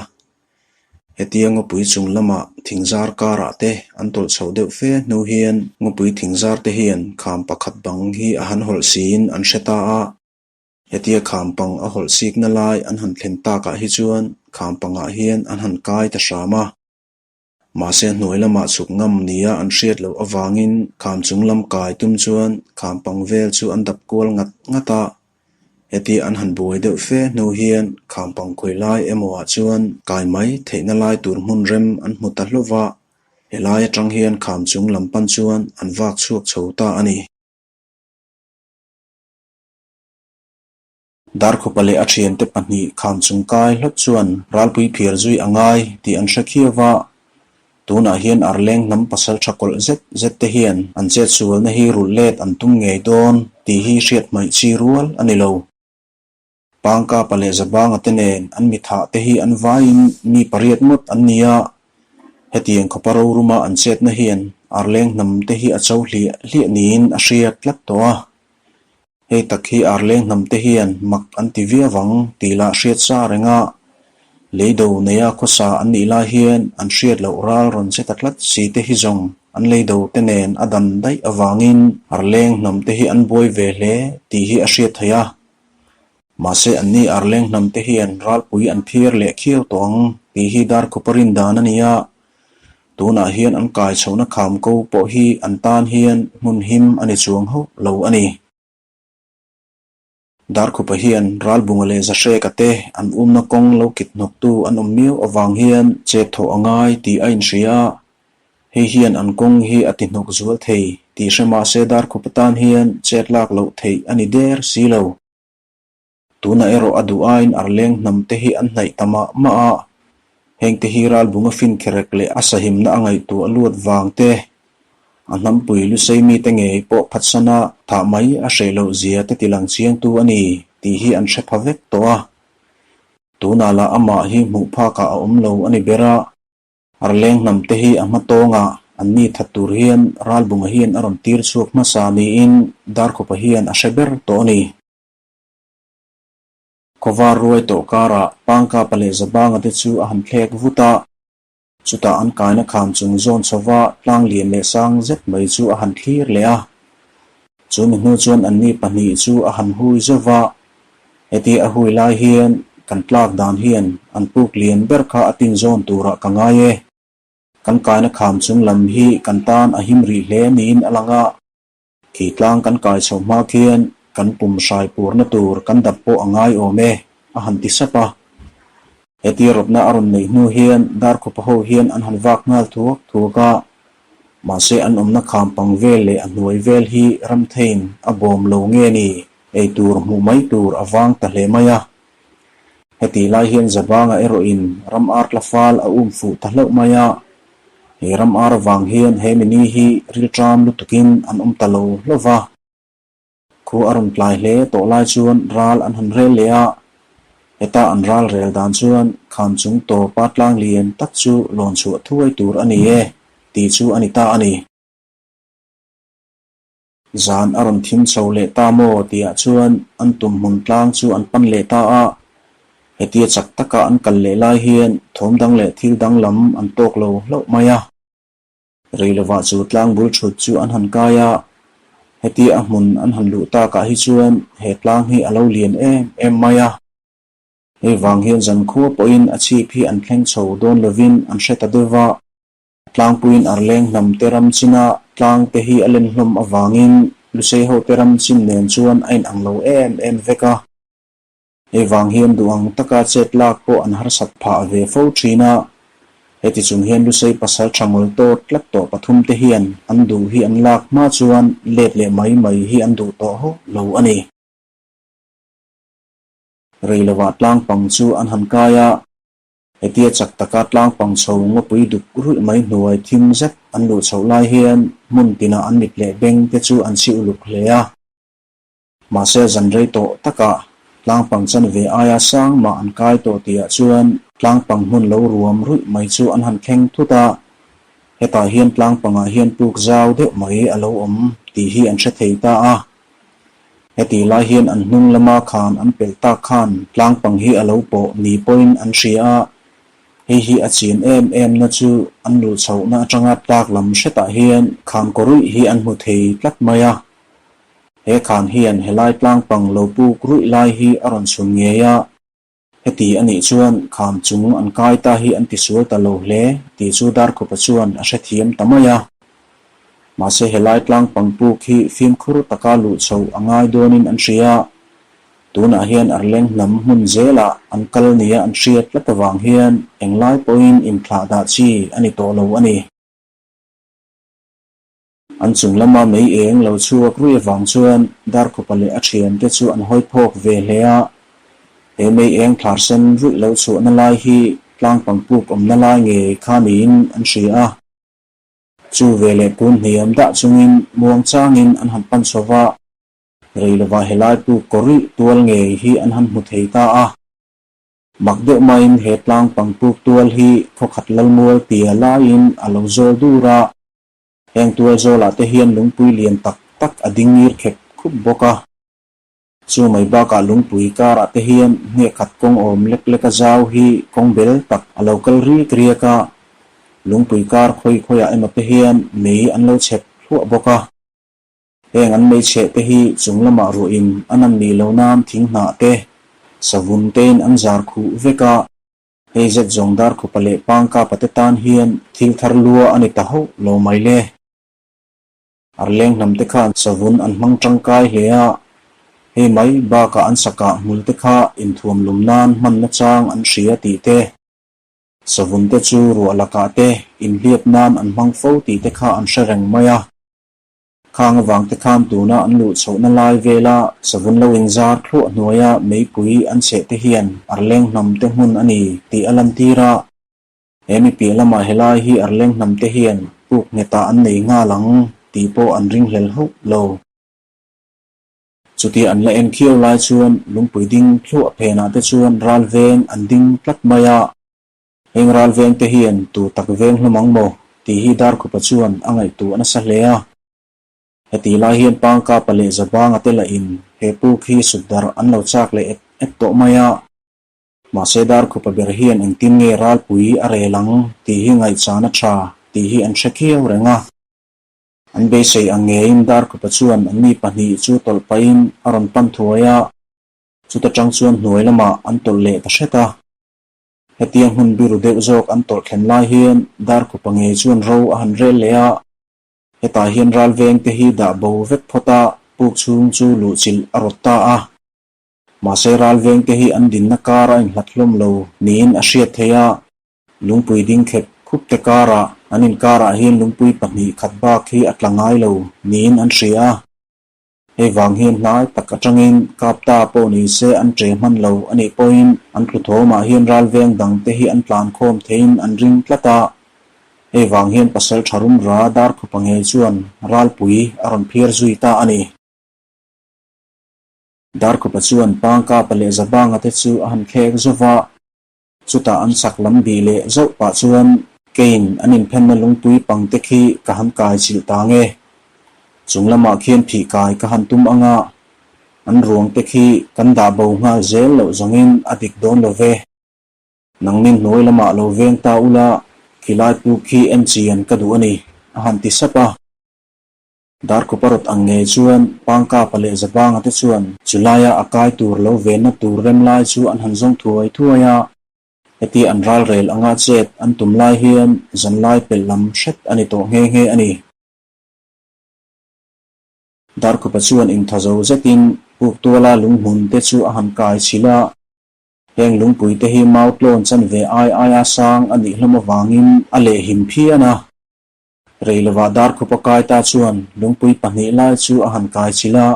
Speaker 1: Hetia ngawpui chung lamah thingzar karah te an tawlh chhoh deuh fe hnu hian ngawpui thingzar te hian kham pakhat bang hi a han hawlh siin an hre ta a. Hetia kham pang a hawlh sikna lai an han thlen takah hi chuan kham pangah hian an han kai ta hram a. Mahse hnuai lamah chhuk ngam nia an hriat loh avangin kham chung lam kai tum chuan kham pang vel chu an dap kual ngat ngat a. Heti an han buai deuh fe hnu hian kham pang khawi lai emaw ah chuan kai mai theihna lai tur hmun rem an hmu ta hlauh va, helai atang hian kham chung lam pan chuan an vak chhuak chho ta a ni. Darkhupa leh a thiante pahnih kham chung kai hlawt chuan ralpui phiar zui a ngai tih an hre khiau va. Tunah hian Arleng hnam pasal tha kawlh zet zet te hian an chetsualna hi rulh let an tum ngei dawn tih hi hriat hmaih chi rual a ni lo. Pangkapa leh Zabanga te nen an mithah te hi an vaiin mi pariat ngawt an ni a, hetiang khawpa roruma an chetna hian Arleng hnam te hi a cho hliah hliah niin a hriat tlat tawh a. Hei tak hi Arleng hnam te hian mak an ti viau ang tih lah hriat sa reng a, leido neia khawsa an nih lai hian an hriat loh ral rawn che ta tlat si te hi zawng an leido te nen a dan daih avangin Arleng hnam te hi an buai ve hle tih hi a hriat theih a. Mahse anni Arleng hnam te hian ralpui an phiar leh khiau tawh ang tih hi Darkhupa rin dan a ni a, tunah hian an kai chhohna kham ko pawh hi an tan hian hmun him a ni chuang hauh lo a ni. Darkhupa hian Ralbunga leh Zahreka te an umna kawng lo kit hnawktu an awm miau avang hian chet thawh a ngai tih a inhria a, hei hian an kawng hi a ti hnawk zual thei tih hre mahse Darkhupa tan hian chet lak loh theih a ni der si lo. Tunah erawh a duh aiin Arleng hnam te hi an hnaih ta mah mah a, heng te hi Ralbunga finkerek leh a sahimna a ngaihtuah luat vang te, a hnampui lusei mite ngei pawh phatsana thah mai a hreh loh zia te tilang chiangtu a ni tih hi an hre pha vek tawh a. Tunah lah amah hi hmuh phakah a awm lo a ni ber a. Arleng hnam te hi a hma tawngah an ni that tur hian Ralbunga hian a rawn tir chhuak hmasa niin Darkhupa hian a hre ber tawh a ni. Khawvar ruai tawh karah Pangkapa leh Zabanga te chu a han thlek vut a, chutah an kaina kham chung zawn chhova tlang lian leh sang zet mai chu a han thlir leh a. Chu mi hnu chuan anni pahnih chu a han hui zauh va, heti a hui lai hian kan tlak dan hian an puk lian ber kha a tin zawn turah ka ngai e. Kan kaina kham chung lam hi kan tan a him rih hle niin a lang a. Khi tlang kan kai chho hma khian kan pum hrai purna tur kan dap pawh a ngai awm e, a han ti sap a. Hetia rawtna a rawn neih hnu hian Darkhupa ho hian an han vak nghal thuak thuak a, mahse an awmna kham pang vel leh a hnuai vel hi Ramtheiin a bawm lo nge ni, ei tur hmuh mai tur a vang ta hle mai a. Hetih lai hian Zabanga erawhin ram ar tla fal a um fuh ta hlauh mai a, he ram ar avang hian he mini hi rilṭam lutukin an awm ta lo hlauh va. Khu a rawn tlai hle tawh lai chuan ral an han rel leh a, heta an ral rel dan chuan kham chung tawpa tlang lian tak chu lawn chhuah thuai tur a ni e tih chu a ni ta a ni. Zan a rawn thim chho leh ta maw tihah chuan an tum hmun tlang chu an pan leh ta a, hetia chak taka an kal leh lai hian thawm dang leh thil dang lam an tawk lo hlauh mai a. Rei lovah chu tlang bul thut chu an han kai a, hetia a hmun an han luh takah hi chuan he tlang hi a lo lian em em mai a. Hei vang hian zankhua pawhin a chhip hi an thleng chho dawn lovin an hre ta deuh va. Tlangpuiin Arleng hnam te ram china tlang te hi a len hlawm avangin Lusei ho te ram chin nen chuan a inang lo em em vek a. Hei vang hian duh ang taka chet lak pawh an harsat phah ve fo thin a. Heti chung hian Lusei pasal tha ngawl tawt tlat tawh pathum te hian an duh hi an lak hma chuan let leh mai mai hi an duh tawh hauh lo a ni. Rei lovah tlang pang chu an han kai a. Hetia chak taka tlang pang chho ngawpui duk ruih mai hnuai thim zet an luh chhoh lai hian hmun tinah an mit leh beng te chu an chhi uluk hle a. Mahse zan rei tawh takah tlang pang chan ve aia sang mah an kai tawh tihah chuan tlang pang hmun lo ruam ruih mai chu an han thleng thut a. Hetah hian tlang pangah hian puk zau deuh mai a lo awm tih hi an hre thei ta a. Hetih lai hian an hnung lama khan an pelh tak khan tlang pang hi a lo pawh ni pawhin an hria a, hei hi a chian em em na chu an luh chhohna atanga tlak lam hretah hian khan kawruih hi an hmu thei tlat mai a. He khan hian helai tlang pang lo puk ruih lai hi a rawn chhun ngei a. Heti a nih chuan kham chung an kai ta hi an tisual ta lo hle tih chu Darkhupa chuan a hrethiam ta mai a. Mahse helai tlang pangpuk hi fimkhur taka luh chhoh a ngai dawnin an hria. Tunah hian Arleng hnam hmun zelah an kal nia an hriat tlat avang hian englai pawhin inthlah dah chi a ni tawh lo a ni. An chung lama mei eng lo chhuak ruih avang chuan Darkhupa leh a thiante chu an hawi phawk ve hle a. He mei eng thlar sen ruih lo chhuahna lai hi tlang pangpuk awmna lai ngei kha niin an hria a. Chu veleh kun hniam dah chungin muang changin an han pan chho va, rei lovah helai puk kawrih tual ngei hi an han hmu thei ta a. Mak deuh maiin he tlang pangpuk tual hi khawkhat lalmual tia laiin a lo zawl dur a, heng tual zawlah te hian lungpui lian tak tak a ding ngir khep khup bawk a. Chu mai bakah lungpui karah te hian hniakhat kawng awm lek lek a zau hi kawng bel tak a lo kal riak riak a, lungpui kar khawi khawiah emaw te hian mei an lo chhep thluah bawk a. Heng an mei chheh te hi chung lamah ruahin a nan nih lo nan thing hnah te, savun tein an zar khuh vek a, hei zet zawng Darkhupa leh Pangkapa te tan hian thil thar lua a ni ta hauh lo mai le. Arleng hnam te khan savun an hmang tangkai hle a, hei mai bakah an sakah hmul te kha inthuam lum nan hmanna chang an hria tih te, savun te chu ruah lakah te inhliap nan an hmang fo tih te kha an hre reng mai a. Khang avang te khan tuna an luh chhohna lai vela savun lo inzar thluah hnuaia meipui an cheh te hian arleng hnam te hmun a ni tih a lantir a. He mi piah lamah helai hi arleng hnam te hian puk nghetah an nei nghal ang tih pawh an ringhlel hauh lo. Chutia an la en khiau lai chuan lungpui ding thluah phenah te chuan ral veng an ding tlat mai a. Heng ral veng te hian tu tak veng hlawm ang maw tih hi Darkhupa chuan a ngaihtuah nasa hle a. Heti lai hian Pangkapa leh Zabanga te lahin he puk hi sut darh an lo chak leh et et tawh mai a. Mahse Darkhupa ber hian engtin nge ralpui a rel ang tih hi ngaihchan a tha tih hi an hre khiau reng a. An beisei ang ngeiin Darkhupa chuan anni pahnih chu tawlh pahin a rawn pan thuai a, chuta tang chuan hnuai lamah an tawlh leh ta hret a. Hetiang hmun biru deuh zawk an tawlh thlen lai hian Darkhupa ngei chuan ro a han rel leh a, hetah hian ralveng te hi dah bo vek phawt a, puk chhung chu luhchilh a rawt ta a. Mahse ralveng te hi an dinna kar a inhlat hlawm lo niin a hriat theih a, lungpui ding khep khup te karah an inkarah hian lungpui pahnih khat bak hi a tla ngai lo niin an hria a. Hei vang hian hnai tak atangin Kapta pawh ni se an ṭe hman lo a nih pawhin an tlu thawmah hian ralveng dang te hi an tlan khawm theiin an ring tlat a. Hei vang hian pasal tha rumra Darkhupa ngei chuan ralpui a rawn phiar zui ta a ni. Darkhupa chuan Pangkapa leh Zabanga te chu a han thlek zauh va, chutah an chak lam bih leh zauh pah chuan Kane an inphenna lungpui pang te khi ka han kai chilh ta nge. Chung lamah khian phih kai ka han tum ang a, an ruang te khi kan dah bo nghal zel loh zawngin a dik dawn lo ve. Nangni hnuai lamah lo veng ta ula, khilai puk khi en chian ka duh a ni, a han ti sap a. Darkhupa rawt ang ngei chuan Pangkapa leh Zabanga te chuan chulaia a kai tur lo venna tur rem lai chu an han zawng thuai thuai a. Heti an ralrel anga chet an tum lai hian zanlai pelh lam hret a ni tawh nghe nghe a ni. Darkhupa chuan inthazo zetin puktuala lunghmun te chu a han kai chhilh a. Heng lungpui te hi mau tlawn chanve ai aia sang a nih hlawm avangin a lehhim phian a. Rei lovah Darkhupa kai ta chuan lungpui pahnih lai chu a han kai chilh a,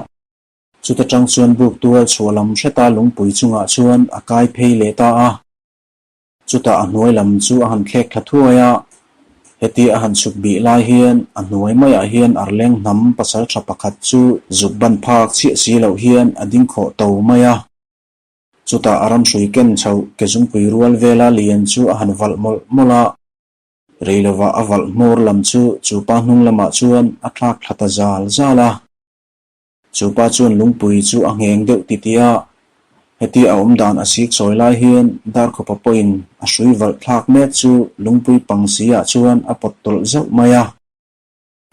Speaker 1: chuta tang chuan buk tual chhuah lam hreta lungpui chungah chuan a kai phei leh ta a. Chutah a hnuai lam chu a han thlek thla thuai a, heti a han chhuk bih lai hian a hnuai maiah hian arleng hnam pasal tha pakhat chu zuk ban phak chhiah si loh hian a ding khawh to mai a. Chutah a ramhrui ken chhoh ke zungpui rual vela lian chu a han valh mawlh mawlh a. Rei lovah a valh hmawr lam chu chu pa hnung lamah chuan a thlak thla ta zal zal a. Chu pa chuan lungpui chu a ngheng deuh titih a, heti a awm dan a sik sawi lai hian Darkhawpa pawhin a hrui valh thlak mek chu lungpui pang si ah chuan a pawt tawlh zauh mai a.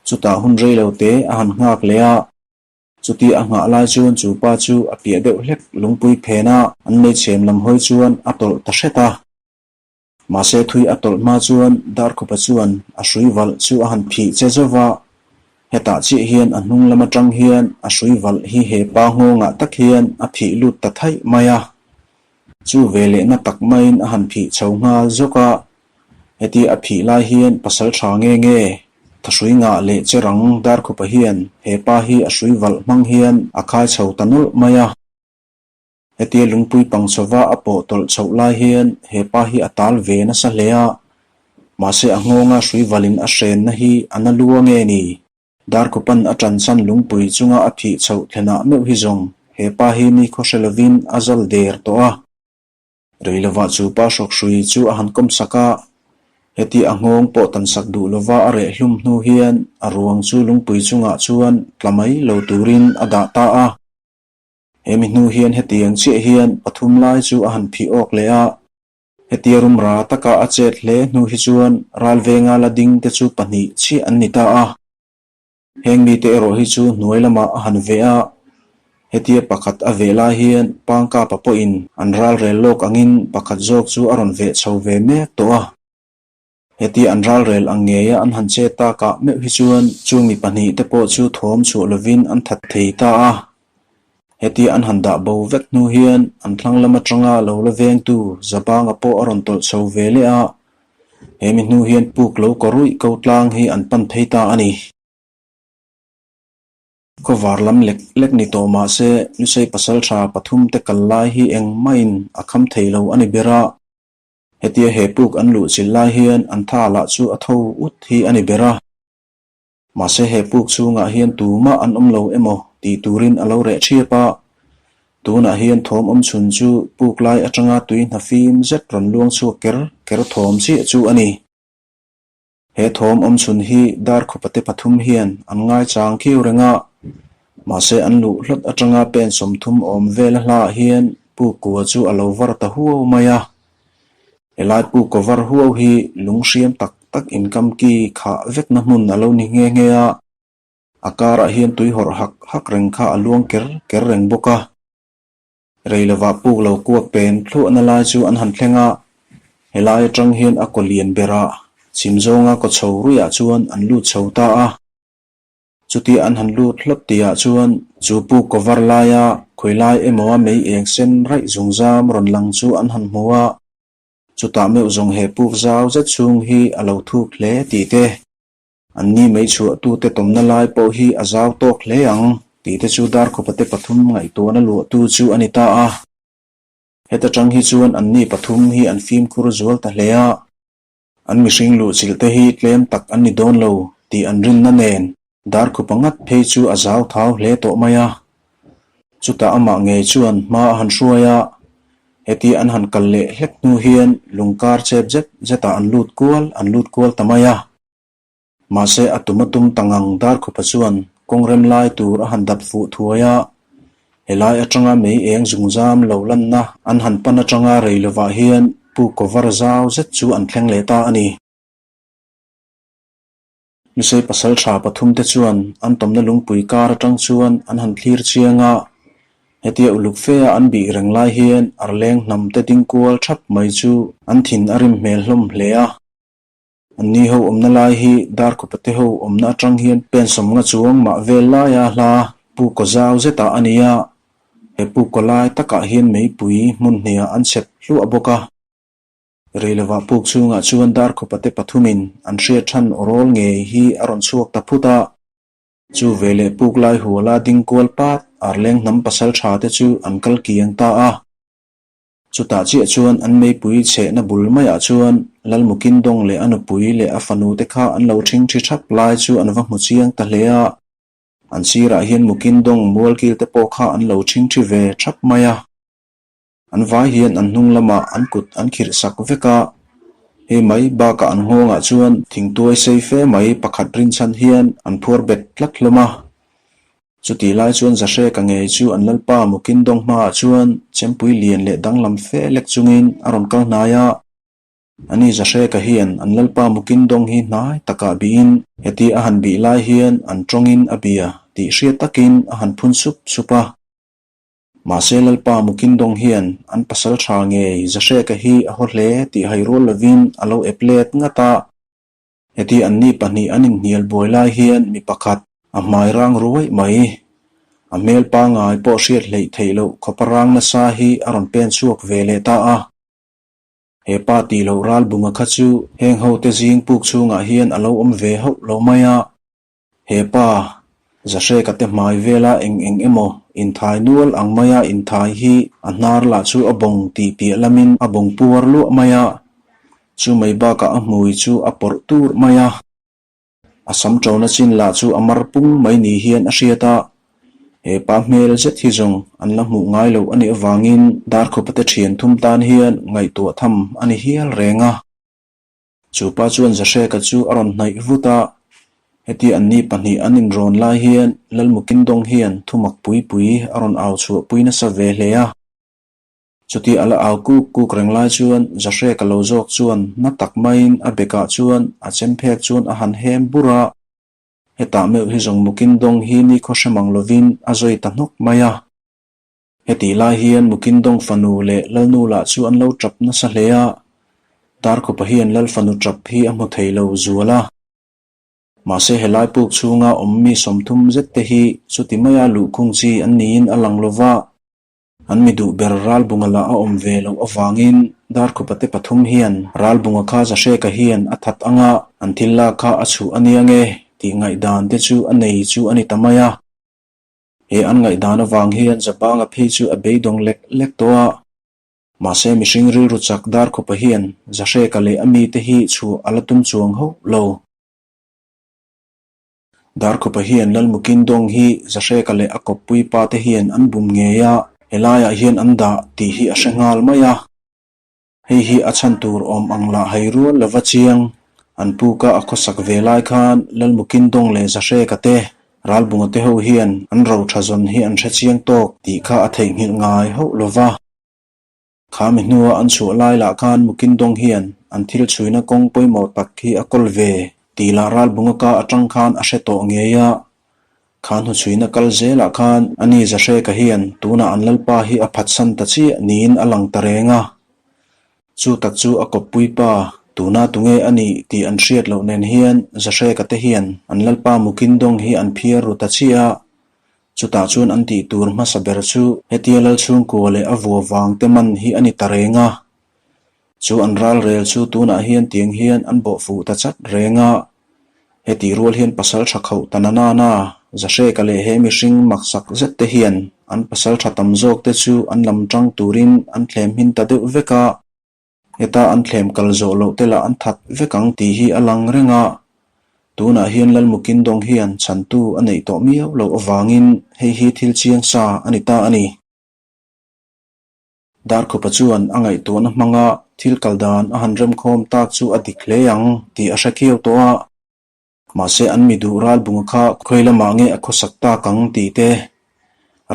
Speaker 1: Chutah hun rei lo te a han nghak leh a, chuti a nghah lai chuan chu pa chu a piah deuh hlek lungpui phena an meichhem lam hawi chuan a tawlh ta hret a. Mahse thui a tawlh hma chuan Darkhupa chuan a hrui valh chu a han phih che zauh va, hetah chiah hian a hnung lam atang hian a hrui valh hi he pa nghawngah tak hian a phih lut ta thaih mai a. Chu velehna tak maiin a han phih chho nghal zawk a, heti a phih lai hian pasal tha nge nge thahrui ngah leh che rang Darkhupa hian he pa hi a hrui valh hmang hian a khai chho ta nawlh mai a. Hetia lungpui pang chhova a pawh tawlh chhoh lai hian he pa hi a tal ve nasa hle a, mahse a nghawnga hrui valin a hrenna hi a na lua nge ni? Darkhupan a ṭanchhan lungpui chunga a phih chhoh thlenah meuh hi zawng he pa hi ni khaw hre lovin a zal der tawh a. Rei lovah chu pa hrawk hrui chu a han kawm sak a, heti a nghawng pawh tan sak duh lova a reh hlum hnu hian a ruang chu lungpui chungah chuan tla mai lo turin a dah ta a. Hemi hnu hian hetiang chiah hian pathum lai chu a han phih awk leh a, hetia rumra taka a chet hle hnu hi chuan ralvenga la ding te chu pahnih chiah an ni ta a. Heng mite erawh hi chu hnuai lamah a han veh a, hetia pakhat a veh lai hian Pangkapa pawhin an ralrel lawk angin pakhat zawk chu a rawn veh chho ve mek tawh a. Hetia an ralrel ang ngeia an han che takah meuh hi chuan chung mi pahnih te pawh chu thawm chhuah lovin an that thei ta a. Hetia an han dah bo vek hnu hian an thlang lam atanga lo la vengtu Zabanga pawh a rawn tawlh chho ve leh a, he mi hnu hian puk lo kaw ruih ko tlang hi an pan phei ta a ni. Khawvar lam lek lek ni tawh mah se Lusei pasaltha pathum te kal lai hi engmahin a kham thei lo a ni ber a. Hetia he puk an luh chilh lai hian an tha lah chu a tho ut hi a ni ber a. Mahse he puk chhungah hian tumah an awm lo emaw tih turin a lo reh ṭhiap a. Tunah hian thawm awm chhun chu puk lai aṭanga tui hna fim zet rawn luang chhuak ker ker thawm chiah chu a ni. He thawm awm chhun hi Darkhawpate pathum hian an ngaichang khiu reng a, mahse an luh hlawt aṭanga pen 30 awm vel a hlaah hian puk kua chu a lo var ta huau mai a. Helai puk kaw var huau hi lung hriam tak tak inkam ki khah vekna hmun a lo ni nghe nghe a, a karah hian tui hawrh hak hak reng kha a luang ker ker reng bawk a. Rei lovah puk lo kuak pen thluahna lai chu an han thleng a, helai atang hian a kaw lian berah chhim zawnga kaw chho ruihah chuan an lut chho ta a. Chutia an han lut hlawt tihah chuan chu puk kaw var laia khawi lai emaw a mei eng sen raih zungzam rawn lang chu an han hmu a, chutah meuh zawng he puk zau zet chhung hi a lo thuk hle tih te, An ni mai chhuah tute tawmna lai pawh hi a zau tawk hle ang tih te chu Darkhawpate pathum ngaihtuahna luahtu chu a ni ta a. Heta tang hi chuan an ni pathum hi an fimkhur zual ta hle a, an mihring luhchilh te hi tlem tak an ni dawn lo tih an rinna nen Darkhupa ngat phei chu a zau thau hle tawh mai a. Chutah amah ngei chuan hma a han hruai a, heti an han kal leh hlek hnu hian lungkar chep zet zetah an lut kual an lut kual ta mai a. Mahse a tum a tum ta ngang Darkhupa chuan kawng rem lai tur a han dap fuh thuai a, helai atanga mei eng zungzam lo lanna an han pan atanga rei lovah hian pu cover zau zet chu an thleng leh ta a ni. Lusei pasal tha pathum te chuan an tawmna lungpui kar atang chuan an han thlir chiang a, hetia uluk fe a an bih reng lai hian arleng hnam te ding kual thap mai chu an thin a rim hmel hlawm hle a. An ni ho awmna lai hi Darkhawpate ho awmna atang hian pen sawmnga chuang mah vel laia hla pu kaw zau zetah a ni a, he pu kaw lai takah hian meipui hmun hniah an chhep hluah bawk a. Rei lovah puk chhungah chuan Darkhawpate pathumin an hriat than awrawl ngei hi a rawn chhuak ta phut a. Chu veleh puk lai huala ding kual pat arleng hnam pasal tha te chu an kal kiang ta a. Chutah chiah chuan an meipui chhehna bul maiah chuan Lalmukindawng leh a nupui leh a fanu te kha an lo ṭhingṭhi ṭhap lai chu an va hmu chiang ta hle a. An sirah hian Mukindawng mualkil te pawh kha an lo ṭhingṭhi ve ṭhap mai a. An vai hian an hnung lamah an kut an khirh sak vek a, hei mai bakah an nghawngah chuan thingtuai sei fe mai pakhat rinchhan hian an phuar bet tlat hlawm a. Chutih lai chuan Zahreka ngei chu an lalpa Mukindawng hmaah chuan chempui lian leh danglam fe lek chungin a rawn kal hnai a. Ani Zahreka hian an lalpa Mukindawng hi hnai takah bihin heti a han bih lai hian an tawngin a bia tih hriat takin a han phun sup sup a. Mahse lalpa Mukindawng hian an pasal tha ngei Zahreka hi a haw hle tih hai rual lovin a lo ep let ngat a. Heti anni pahnih an inhnial buai lai hian mi pakhat a hmai rang ruai mai. A hmel pangngai pawh hriat hleih theih loh khawpa rang nasa hi a rawn pen chhuak ve leh ta a. He pa tih loh ral bunga kha chu heng hote zing puk chhungah hian a lo awm ve hauh lo mai a. He pa, Zahreka te hmai vela eng eng emaw inthai nual ang maia inthai hi a hnar lah chu a bawng tih piah lamin a bawng puar luah mai a, chu mai bakah a hmui chu a pawrh tur mai a. A sam ṭona chin lah chu a mar pung mai ni hian a hriat a, he pa hmel zet hi zawng an la hmuh ngai loh a nih avangin Darkhawpate ṭhian thum tan hian ngaihtuah tham a ni hial reng a. Chu pa chuan Zahreka chu a rawn hnaih vut a, hetia anni pahnih an inrawn lai hian Lalmukindawng hian thumak pui pui a rawn au chhuahpui nasa ve hle a. Chuti a la au kuk kuk reng lai chuan Zahreka lo zawk chuan na tak maiin a bekah chuan a chem phek chuan a han hem bur a, hetah meuh hi zawng Mukindawng hi nikhaw hre mang lovin a zawi ta hnawk mai a. Hetih lai hian Mukindawng fanu leh Lalnu lah chu an lo tap nasa hle a, Darkhupa hian Lal fanu tap hi a hmu thei lo zual a. Mahse helai puk chhunga awm mi 30 zet te hi chuti maia luhkhung chi an niin a lang lo va, an mi duh ber Ralbunga lah a awm ve loh avangin Darkhupa te pathum hian Ralbunga kha Zahreka hian a that anga an thil lak kha a chhuh a nia nge tih ngaihdan te chu a nei chu a ni ta mai a. He an ngaihdan avang hian Zabanga phei chu a beidawng lek lek tawh a. Mahse mihring rilru chak Darkhupa hian Zahreka leh a mite hi chhuah a la tum chuang hauh lo. Darkhupa hian Lalmukindawng hi Zahreka leh a kawppui pa te hian an bum ngei a, helaiah hian an dah tih hi a hre nghal mai a. Hei hi a chhan tur awm ang lah hai rual lova chiang. An puka a khawsak ve lai khan Lalmukindawng leh Zahreka te, Ralbunga te ho hian an ro tha zawn hi an hre chiang tawk tih kha a theihnghilh ngai hauh lova. Kha mi hnua an chhuah lai lah khan Mukindawng hian an thil chhuina kawng pawimawh tak hi a kawl ve tih lah Ralbunga ka atang khan a hre tawh ngei a. Kha hnuchhuina kal zelah khan ani Zahreka hian tunah an lalpa hi a phatsan ta chiah niin a lang ta reng a. Chu tak chu a kawppui pa, tuna tunge a nih tih an hriat loh nen hian Zahreka te hian an lalpa Mukindawng hi an phiar ru ta chiah a. Chutah chuan an tih tur hmasa ber chu hetia lal chhungkua leh a vua vang te man hi a ni ta reng a. Chu an ral rel chu tunah hian tiang hian an bawh fuh ta chat reng a. Heti rual hian pasal tha khauh ta na nana, Zahreka leh he mihring maksak zet te hian an pasal tha tam zawk te chu an lam tang turin an thlem hmin ta deuh vek a. Heta an thlem kal zawh loh te lah an that vek ang tih hi a lang reng a. Tunah hian Lalmukindawng hian chhantu a neih tawh miau loh avangin hei hi thil chiang sa a ni ta a ni. Darkhupa chuan a ngaihtuahna hmanga thil kal dan a han remkhawm tak chu a dik hle ang tih a hre khiau tawh a. Mahse an mi duh Ralbunga kha khawi lamah nge a khawsak tak ang tih te,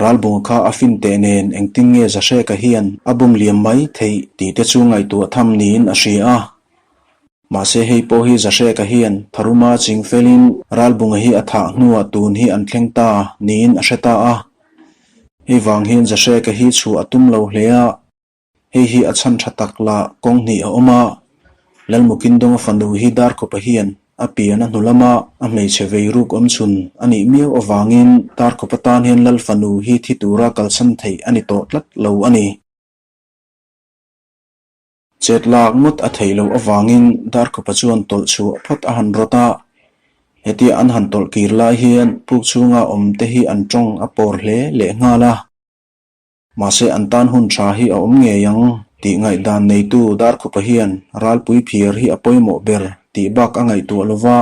Speaker 1: Ralbunga kha a fin teh nen engtin nge Zahreka hian a bum liam mai theih tih te chu ngaihtuah tham niin a hria a. Mahse hei pawh hi Zahreka hian Tharuma ching felin Ralbunga hi a thah hnuah tun hi an thleng ta niin a hre ta a. Hei vang hian Zahreka hi chhuah a tum lo hle a, hei hi a chhan tha tak lah kawng hnih a awm a. Lalmukindonga fanu hi Darkhawpa hian a pian a hnu lama a hmeichhe vei ruk awm chhun a nih miau avangin Darkhawpa tan hian Lal fanu hi thi tura kalsan theih a ni tawh tlat lo a ni. Chet lak ngawt a theih loh avangin Darkhupa chuan tawlh chhuah phawt a han rawt a. Hetia an han tawlh kir lai hian puk chhunga awm te hi an tawng a pawr hle leh nghal a. Mahse an tan hun tha hi a awm ngei ang tih ngaihdan neitu Darkhupa hian ralpui phiar hi a pawimawh ber tih bak a ngaihtuah lo va.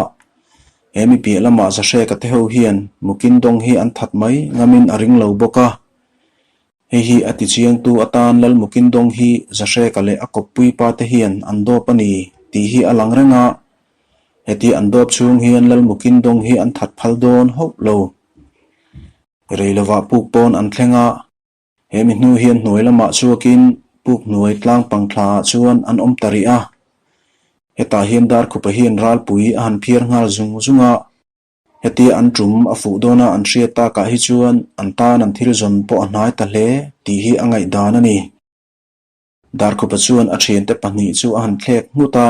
Speaker 1: He mi piah lamah Zahreka te ho hian Mukindawng hi an that mai ngamin a ring lo bawk a. Hei hi a tichiangtu atan Lalmukindawng hi Zahreka leh a kawppui pa te hian an dawp a ni tih hi a lang reng a. Heti an dawp chhung hian Lalmukindawng hi an that phal dawn hauh lo. Rei lovah puk pawn an thleng a, he mi hnu hian hnuai lamah chhuakin puk hnuai tlang pang thlaah chuan an awm ta rih a. Hetah hian Darkhupa hian ralpui a han phiar nghal zung zung a. Hetia an tum a fuh dawna an hriat takah hi chuan an tan an thil zawn pawh a hnai ta hle tih hi a ngaihdan a ni. Darkhupa chuan a thiante pahnih chu a han thlek nghut a,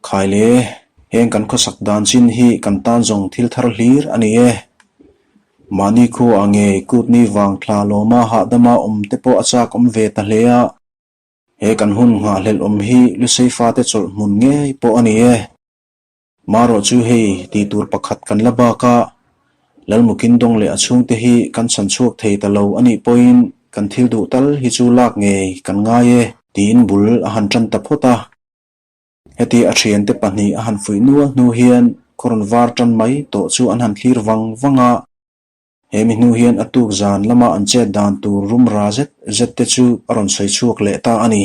Speaker 1: Khai le, heng kan khawsak dan chin hi kan tan zawng thil thar hlir a ni e. Mahni khuaah ngei kutni vang thla lawma hahdama awm te pawh a chak awm ve ta hle a. He kan hun nghahhlelh awm hi Lusei fate chawlh hmun ngei pawh a ni e. Marawh chu hei tih tur pakhat kan la bak a, Lalmukindawng leh a chhungte hi kan chhan chhuak thei ta lo a nih pawhin kan thil duh tal hi chu lak ngei kan ngai e, tiin bul a han tan ta phawt a. Heti a thiante pahnih a han fuih nual hnu hian khaw rawn var tan mai tawh chu an han thlir vang vang a. He mi hnu hian a tuk zan lama an chet dan tur rum ra zet zet te chu a rawn sawi chhuak leh ta a ni.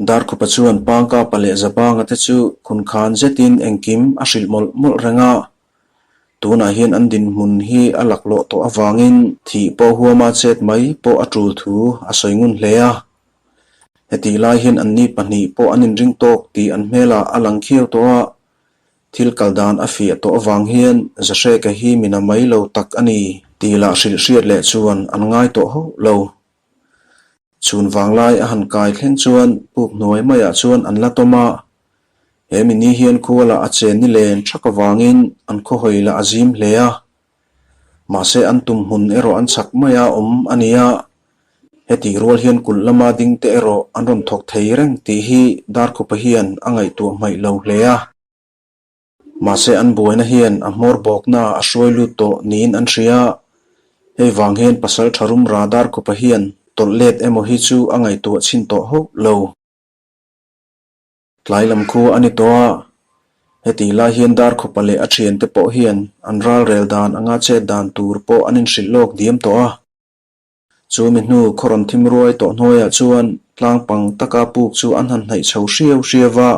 Speaker 1: Darkhupa chuan Pangkapa leh Zabanga te chu khunkhan zetin engkim a hrilh mawlh mawlh reng a. Tunah hian an dinhmun hi a laklawh tawh avangin thih pawh huama chet mai pawh a tul thu a sawi ngun hle a. Hetih lai hian anni pahnih pawh an inring tawk tih an hmelah a lang khiau tawh a, thil kal dan a fiah tawh avang hian Zahreka hi mina mai lo tak a ni tih lah hrilh hriat leh chuan an ngai tawh hauh lo. Chhun vanglai a han kai thleng chuan puk hnuai maiah chuan an la tawm a, he mini hian khualah a chen ni len thak avangin an khawhawi lah a zim hle a. Mahse an tum hmun erawh an chak maia awm a ni a, hetih rual hian kulh lama ding te erawh an rawn thawk thei reng tih hi Darkhupa hian a ngaihtuah hmaih lo hle a. Mahse an buaina hian a hmawr bawkna a hruai lut tawh niin an hria. Hei vang hian pasal tha rum ra Darkhupa hian tawlh let emaw hi chu a ngaihtuah chhin tawh hauh lo. Tlai lam khu a ni tawh a, heti lai hian Darkhupa leh a thiante pawh hian an ralrel dan anga chet dan tur pawh an inhrilh lawk diam tawh a. Chu mi hnu khaw rawn thim ruai tawh hnuaiah chuan tlang pang taka puk chu an han hnaih chho hriau hriau va.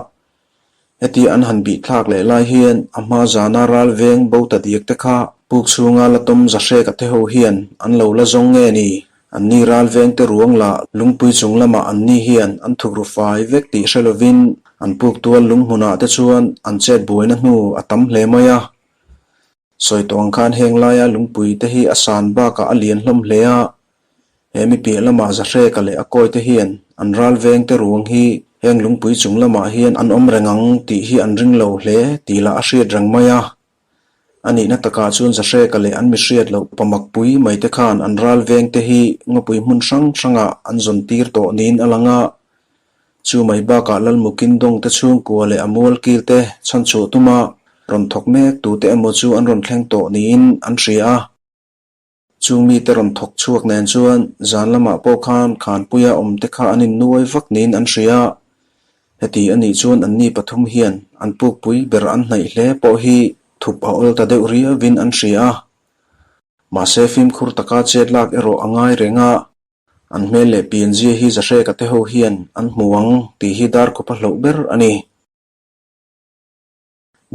Speaker 1: Heti an han bih thlak leh lai hian a hma zana ral veng bo ta diak te kha puk chhunga la tawm Zahreka te ho hian an lo la zawng nge ni? Anni ral veng te ruang lah lungpui chung lamah anni hian an thuk ru fai vek tih hre lovin an puk tual lung hmunah te chuan an chet buaina hnu a tam hle mai a. Sawi tawh ang khan heng laia lungpui te hi a san bakah a lian hlawm hle a, he mi piah lamah Zahreka leh a kawi te hian an ral veng te ruang hi heng lungpui chung lamah hian an awm reng ang tih hi an ring lo hle tih lah a hriat reng mai a. A nihna takah chuan Zahreka leh an mihriat loh pamakpui mai te khan an ral veng te hi ngawpui hmun hrang hrangah an zawn tir tawh niin a lang a, Chu mai bakah Lalmukindawng te chhungkua leh a mual kil te chhanchhuah tuma rawn thawk mek tute emaw chu an rawn thleng tawh niin an hria a. Chung mite rawn thawk chhuak nen chuan zan lamah pawh khan Khanpuia awm te kha an innuai vak niin an hria a. Heti a nih chuan anni pathum hian an pukpui ber an hnaih hle pawh hi thup a awl ta deuh riauvin an hria a. Mahse fimkhur taka chet lak erawh a ngai reng a. An hmel leh pianzia hi Zahreka te ho hian an hmu ang tih hi Darkhupa hlauh ber a ni.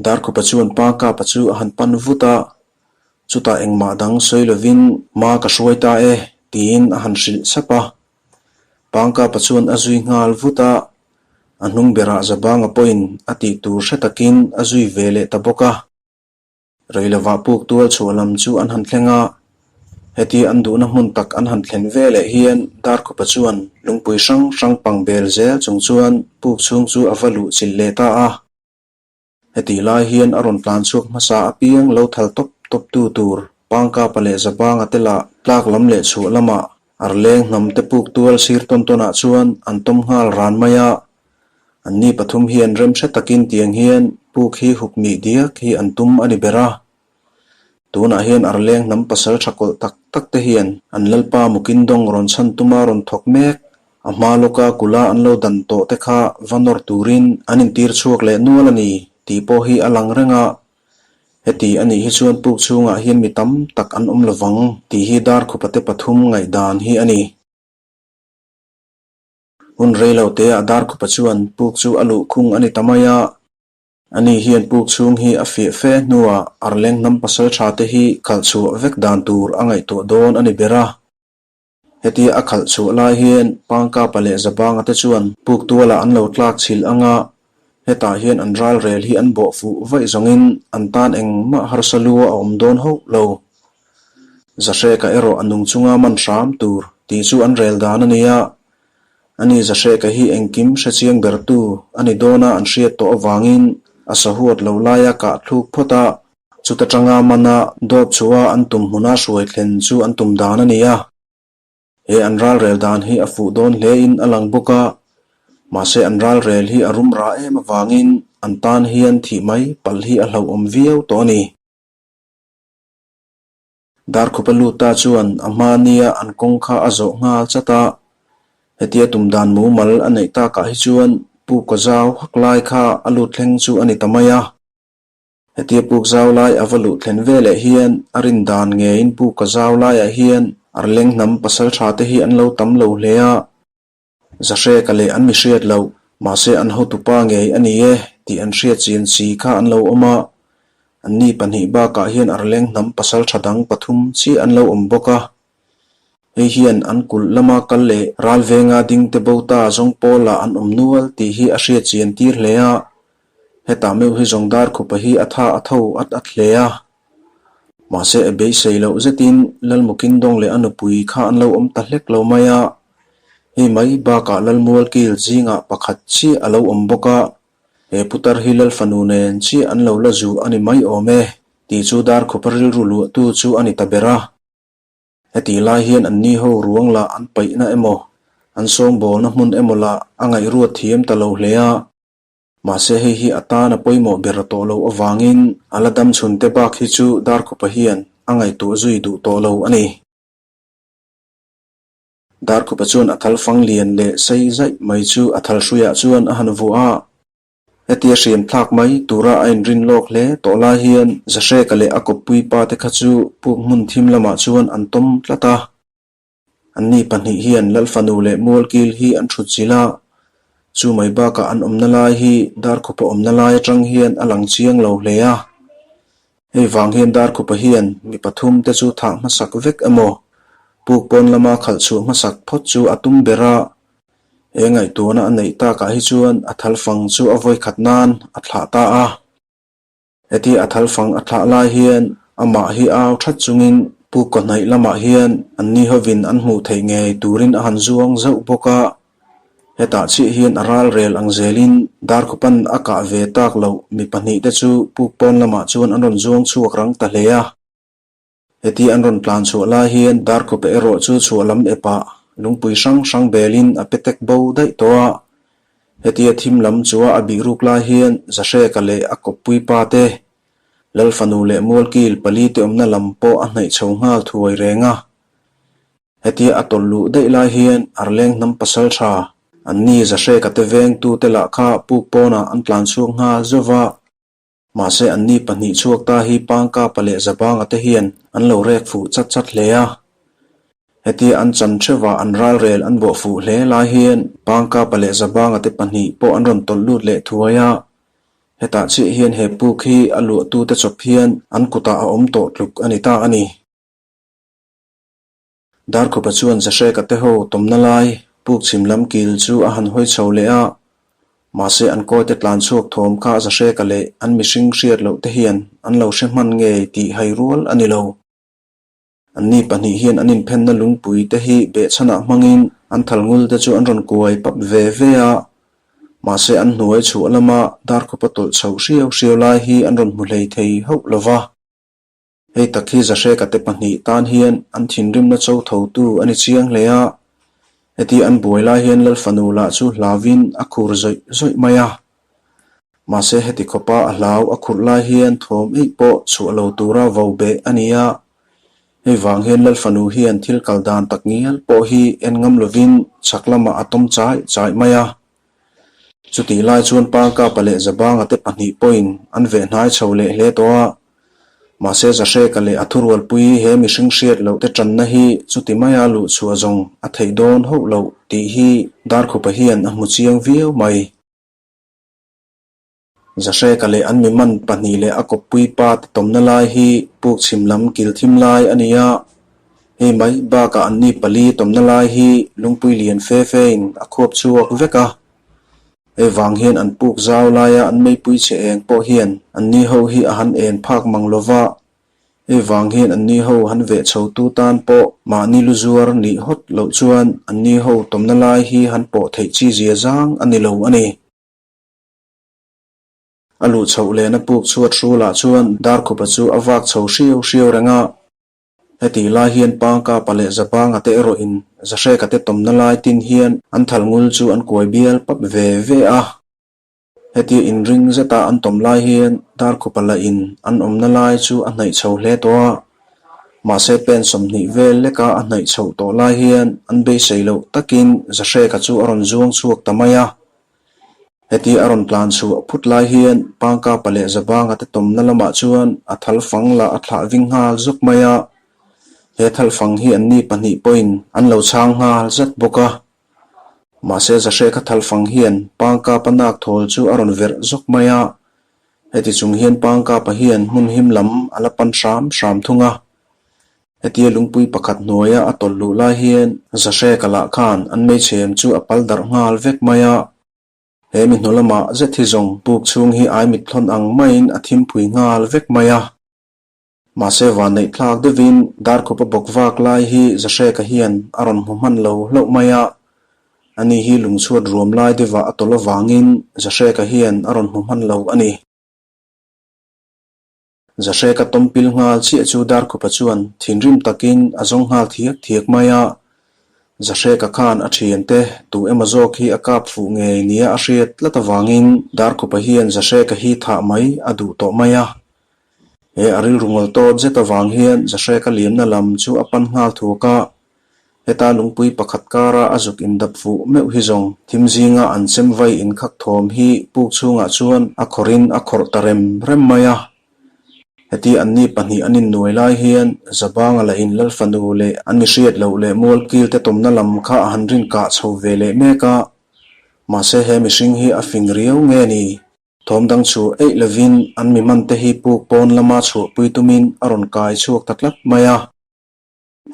Speaker 1: Darkhupa chuan Pa Kapa chu a han pan vut a, chutah engmah dang sawi lovin hma ka hruai ta e tiin a han hrilh sap a. Pa Kapa chuan a zui nghal vut a, a hnung berah Zabanga pawhin a tih tur hre takin a zui ve leh ta bawk a. Reilovah puk tual chhuah lam chu an han thleng a, heti an duhna hmun tak an han thlen ve leh hian Darkhupa chuan lungpui hrang hrang pang bel zel chung chuan puk chhung chu a va luh chilh leh ta a. Hetih lai hian a rawn tlan chhuak hmasa apiang lo thal tawp tawp tu tur Pangkapa leh Zabanga te lah tlak lam leh chhuah lamah Arleng hnam te puk tual sir tawn tawnah chuan an tawm nghal ran mai a, Anni pathum hian remhre takin tiang hian puk hi hup mih diak hi an tum a ni ber a. Tunah hian Arleng hnam pasal tha kawlh tak tak te hian an Lalpa Mukindawng rawn chhan tuma rawn thawk mek, a hma lawka kula an lo dan tawh te kha va nawr turin an intir chhuak leh nual a ni tih pawh hi a lang reng a. Heti a nih hi chuan puk chhungah hian mi tam tak an awm lovang tih hi Darkhupa te pathum ngaihdan hi a ni. Hun rei lo te ah Darkhupa chuan puk chu a luh khung a ni ta mai a. Ani hian puk chhung hi a fiah fe hnuah Arleng hnam pasal tha te hi khalh chhuah vek dan tur a ngaihtuah dawn a ni ber a. Hetia a khalh chhuah lai hian Pangkapa leh Zabanga te chuan puk tualah an lo tlak chhilh ang a, hetah hian an ralrel hi an bawh fuh vaih zawngin an tan engmah harsa lu a awm dawn hauh lo. Zahreka erawh a nung chunga man hram tur tih chu an rel dan a ni a. Ani Zahreka hi engkim hrechiang bertu a ni dawna an hriat tawh avangin a sahuat lo laia kah thluk phawt a, chuta tanga mana dawp chhuah an tum hmuna hruai thlen chu an tum dan a ni a. He an ralrel dan hi a fuh dawn hlein a lang bawk a, mahse an ralrel hi a rum rah em avangin an tan hian thih mai palh hi a hlauhawm viau tawh a ni. Darkhupa lut ta chuan a hma nia an kawng kha a zawh nghal chat a. Hetia tum dan mumal a neih takah hi chuan puk a zau hak lai kha a lut thleng chu a ni ta mai a. Hetia puk zau lai a va luh thlen veleh hian a rin dan ngeiin puk a zau laiah hian Arleng hnam pasaltha te hi an lo tam lo hle a. Zahreka leh an mi hriat loh, mahse an hotupa ngei a ni e tih an hriat chian si kha an lo awm a. Anni pahnih bakah hian Arleng hnam pasaltha dang pathum chiah an lo awm bawk a. Hei hian an kulh lama kal leh ral venga ding te bo ta zawng pawlah an awm nual tih hi a hriat chian tir hle a. Hetah meuh hi zawng Darkhupa hi a tha a tho at at hle a. Mahse a beisei loh zetin Lalmukindawng leh a nupui kha an lo awm ta hlek lo mai a. Hei mai bakah Lalmualkil zingah pakhat chiah a lo awm bawk a. He putar hi Lal fanu nen chiah an lo la zuh a ni mai awm e tih chu Darkhupa rilru luahtu chu a ni ta ber a. Hetih lai hian anni ho ruang lah an paihna emaw, an sawngbawlna hmun emaw lah a ngaihruat thiam ta lo hle a. Mahse hei hi a tan a pawimawh ber tawh loh avangin a la dam chhun te bak hi chu Darkhupa hian a ngaihtuah zui duh tawh lo a ni. Darkhupa chuan a thal fang lian leh sei zaih mai chu a thal hruiah chuan a han vuah a. Hetia hriam thlak mai tura a inrin lawk hle tawh lai hian Zahreka leh a kawppui pa te kha chu puk hmun thim lamah chuan an tawm tlat a. Anni pahnih hian Lalfanu leh Mualkil hi an thut zilh a, chu mai bakah an awmna lai hi Darkhupa awmna lai atang hian a lang chiang lo hle a. Hei vang hian Darkhupa hian mi pathum te chu thah hmasak vek emaw, puk pawn lama khalh chhuah hmasak phawt chu a tum ber a. He ngaihtuahna a neih takah hi chuan a thalfang chu a vawikhat nan a thlah ta a. Heti a thalfang a thlah lai hian amah hi au that chungin puk kaw hnaih lamah hian anni hovin an hmuh theih ngei turin a han zuang zauh bawk a. Hetah chiah hian a ral rel ang zelin Darkhupan a kah ve tak loh mi pahnih te chu puk pawn lamah chuan an rawn zuang chhuak rang ta hle a. Heti an rawn tlan chhuah lai hian Darkhupa erawh chu chhuah lam epah lungpui hrang hrang belin a pe tek bo daih tawh a. Hetia thim lam chua a bih ruk lai hian Zahreka leh a kawppui pa te, Lalfanu leh Mualkil pali te awmna lam pawh a hnaih chho nghal thuai reng a. Hetia a tawlh luh daih lai hian Arleng hnam pasal tha, anni Zahreka te vengtu te lah kha puk pawnah an tlan chhuak nghal zauh va. Mahse anni pahnih chhuak ta hi Pangkapa leh Zabanga te hian an lo rek fuh chat chat hle a. Hetia an chan theuhah an ralrel an bawh fuh hle lai hian Pangkapa leh Zabanga te pahnih pawh an rawn tawlh lut leh thuai a. Hetah chiah hian he puk hi a luahtute chawp hian an kutah a awm tawh tluk a ni ta a ni. Darkhupa chuan Zahreka te ho tawmna lai puk chhim lam kil chu a han hawi chho leh a, mahse an kawite tlan chhuak thawm kha Zahreka leh an mihring hriat loh te hian an lo hre hman ngei tih hai rual a ni lo. Anni pahnih hian an inphenna lungpui te hi behchhanah hmangin an thalngul te chu an rawn kuai pap ve ve a, mahse an hnuai chhuah lama Darkhupa tawlh chhoh hriau hriau lai hi an rawn hmu hlei thei hauh lo va. Hei tak hi Zahreka te pahnih tan hian an thinrimna cho thotu a ni chiang hle a. Heti an buai lai hian Lal fanu lah chu hlauvin a khur zawih zawih mai a. Mahse heti khawpa a hlau a khurh lai hian thawm eih pawh chhuah lo tura vo beh a ni a. Hei vang hian Lal fanu hian thil kal dan tak ngial pawh hi en ngam lovin chhak lamah a tawm chai chai mai a. Chutih lai chuan Pangkapa leh Zabanga te pahnih pawhin an veh hnai chho leh hle tawh a. Mahse Zahreka leh a thurualpui he mihring hriat loh te tanna hi chuti maia luh chhuah zawng a theih dawn hauh loh tih hi Darkhupa hian a hmu chiang viau mai. Zahreka leh an mi man pahnih leh a kawppui pa te tawmna lai hi puk chhim lam kil thim lai a ni a. Hei mai bakah anni pali tawmna lai hi lungpui lian fe fe in a khuap chhuak vek a. Hei vang hian an puk zau laia an meipui chhe eng pawh hian anni ho hi a han en phak mang lo va. Hei vang hian anni ho han veh chho tu tan pawh mahni lu zuar nih hawt loh chuan anni ho tawmna lai hi han pawh theih chi zia zang a ni lo a ni. A luh chhoh lehna puk chhuat hrulah chuan Darkhupa chu a vak chho hriau hriau reng a. Hetih lai hian Pangkapa leh Zabanga te erawhin Zahreka te tawmna lai tin hian an thal ngul chu an kuai bial pap ve ve a. Hetia inring zeta an tawm lai hian Darkhupa lahin an awmna lai chu a hnaih chho hle tawh a. Mahse pen 20 vel leka a hnaih chhoh tawh lai hian an beisei loh takin Zahreka chu a rawn zuang chhuak ta mai a. Heti a rawn tlan chhuah phut lai hian Pangkapa leh Zabanga te tawmna lamah chuan a thal fang lah a thlah ving nghal zawk mai a. He thal fang hi anni pahnih pawhin an lo chhang nghal zat bawk a. Mahse Zahreka thal fang hian Pangkapa nak thawl chu a rawn verh zawk mai a. Heti chung hian Pangkapa hian hmun him lam a la pan hram hram thung a. Hetia lungpui pakhat hnuaia a tawlh luh lai hian Zahreka lah khan an meichhem chu a pal darh nghal vek mai a. He mi hnu lamah zet hi zawng puk chhung hi ai mit thlawn ang maiin a thimphui nghal vek mai a. Mahse vanneih thlak deuhin Darkhupa bawk vak lai hi Zahreka hian a rawn hmu hman lo hlauh mai a. Ani hi lungchhuat ruam lai deuhah a tawlh avangin Zahreka hian a rawn hmu hman lo a ni. Zahreka tawmpil nghal chiah chu Darkhupa chuan thinrim takin a zawng nghal thiak thiak mai a. Zahreka khan a thiante tu emaw zawk hi a kap fuh ngei nia a hriat tlat avangin Darkhupa hian Zahreka hi thah mai a duh tawh mai a. He a rilru ngawl tawt zet avang hian Zahreka liamna lam chu a pan nghal thuak a. Heta lungpui pakhat kara a zuk indap fuh meuh hi zawng thim zinga an chem vai inkhak thawm hi puk chhungah chuan a khawrhin a khawrh ta rem rem mai a. Heti anni pahnih an innuai lai hian Zabanga la in Lalfanu leh an mi hriat loh leh mualkil te tawmna lam kha a han rin kah chho ve leh mek a. Mahse he mihring hi a fing riau nge ni? Thawm dang chu eih lovin an mi hman te hi puk pawn lama chhuahpui tumin a rawn kai chhuak ta tlat mai a.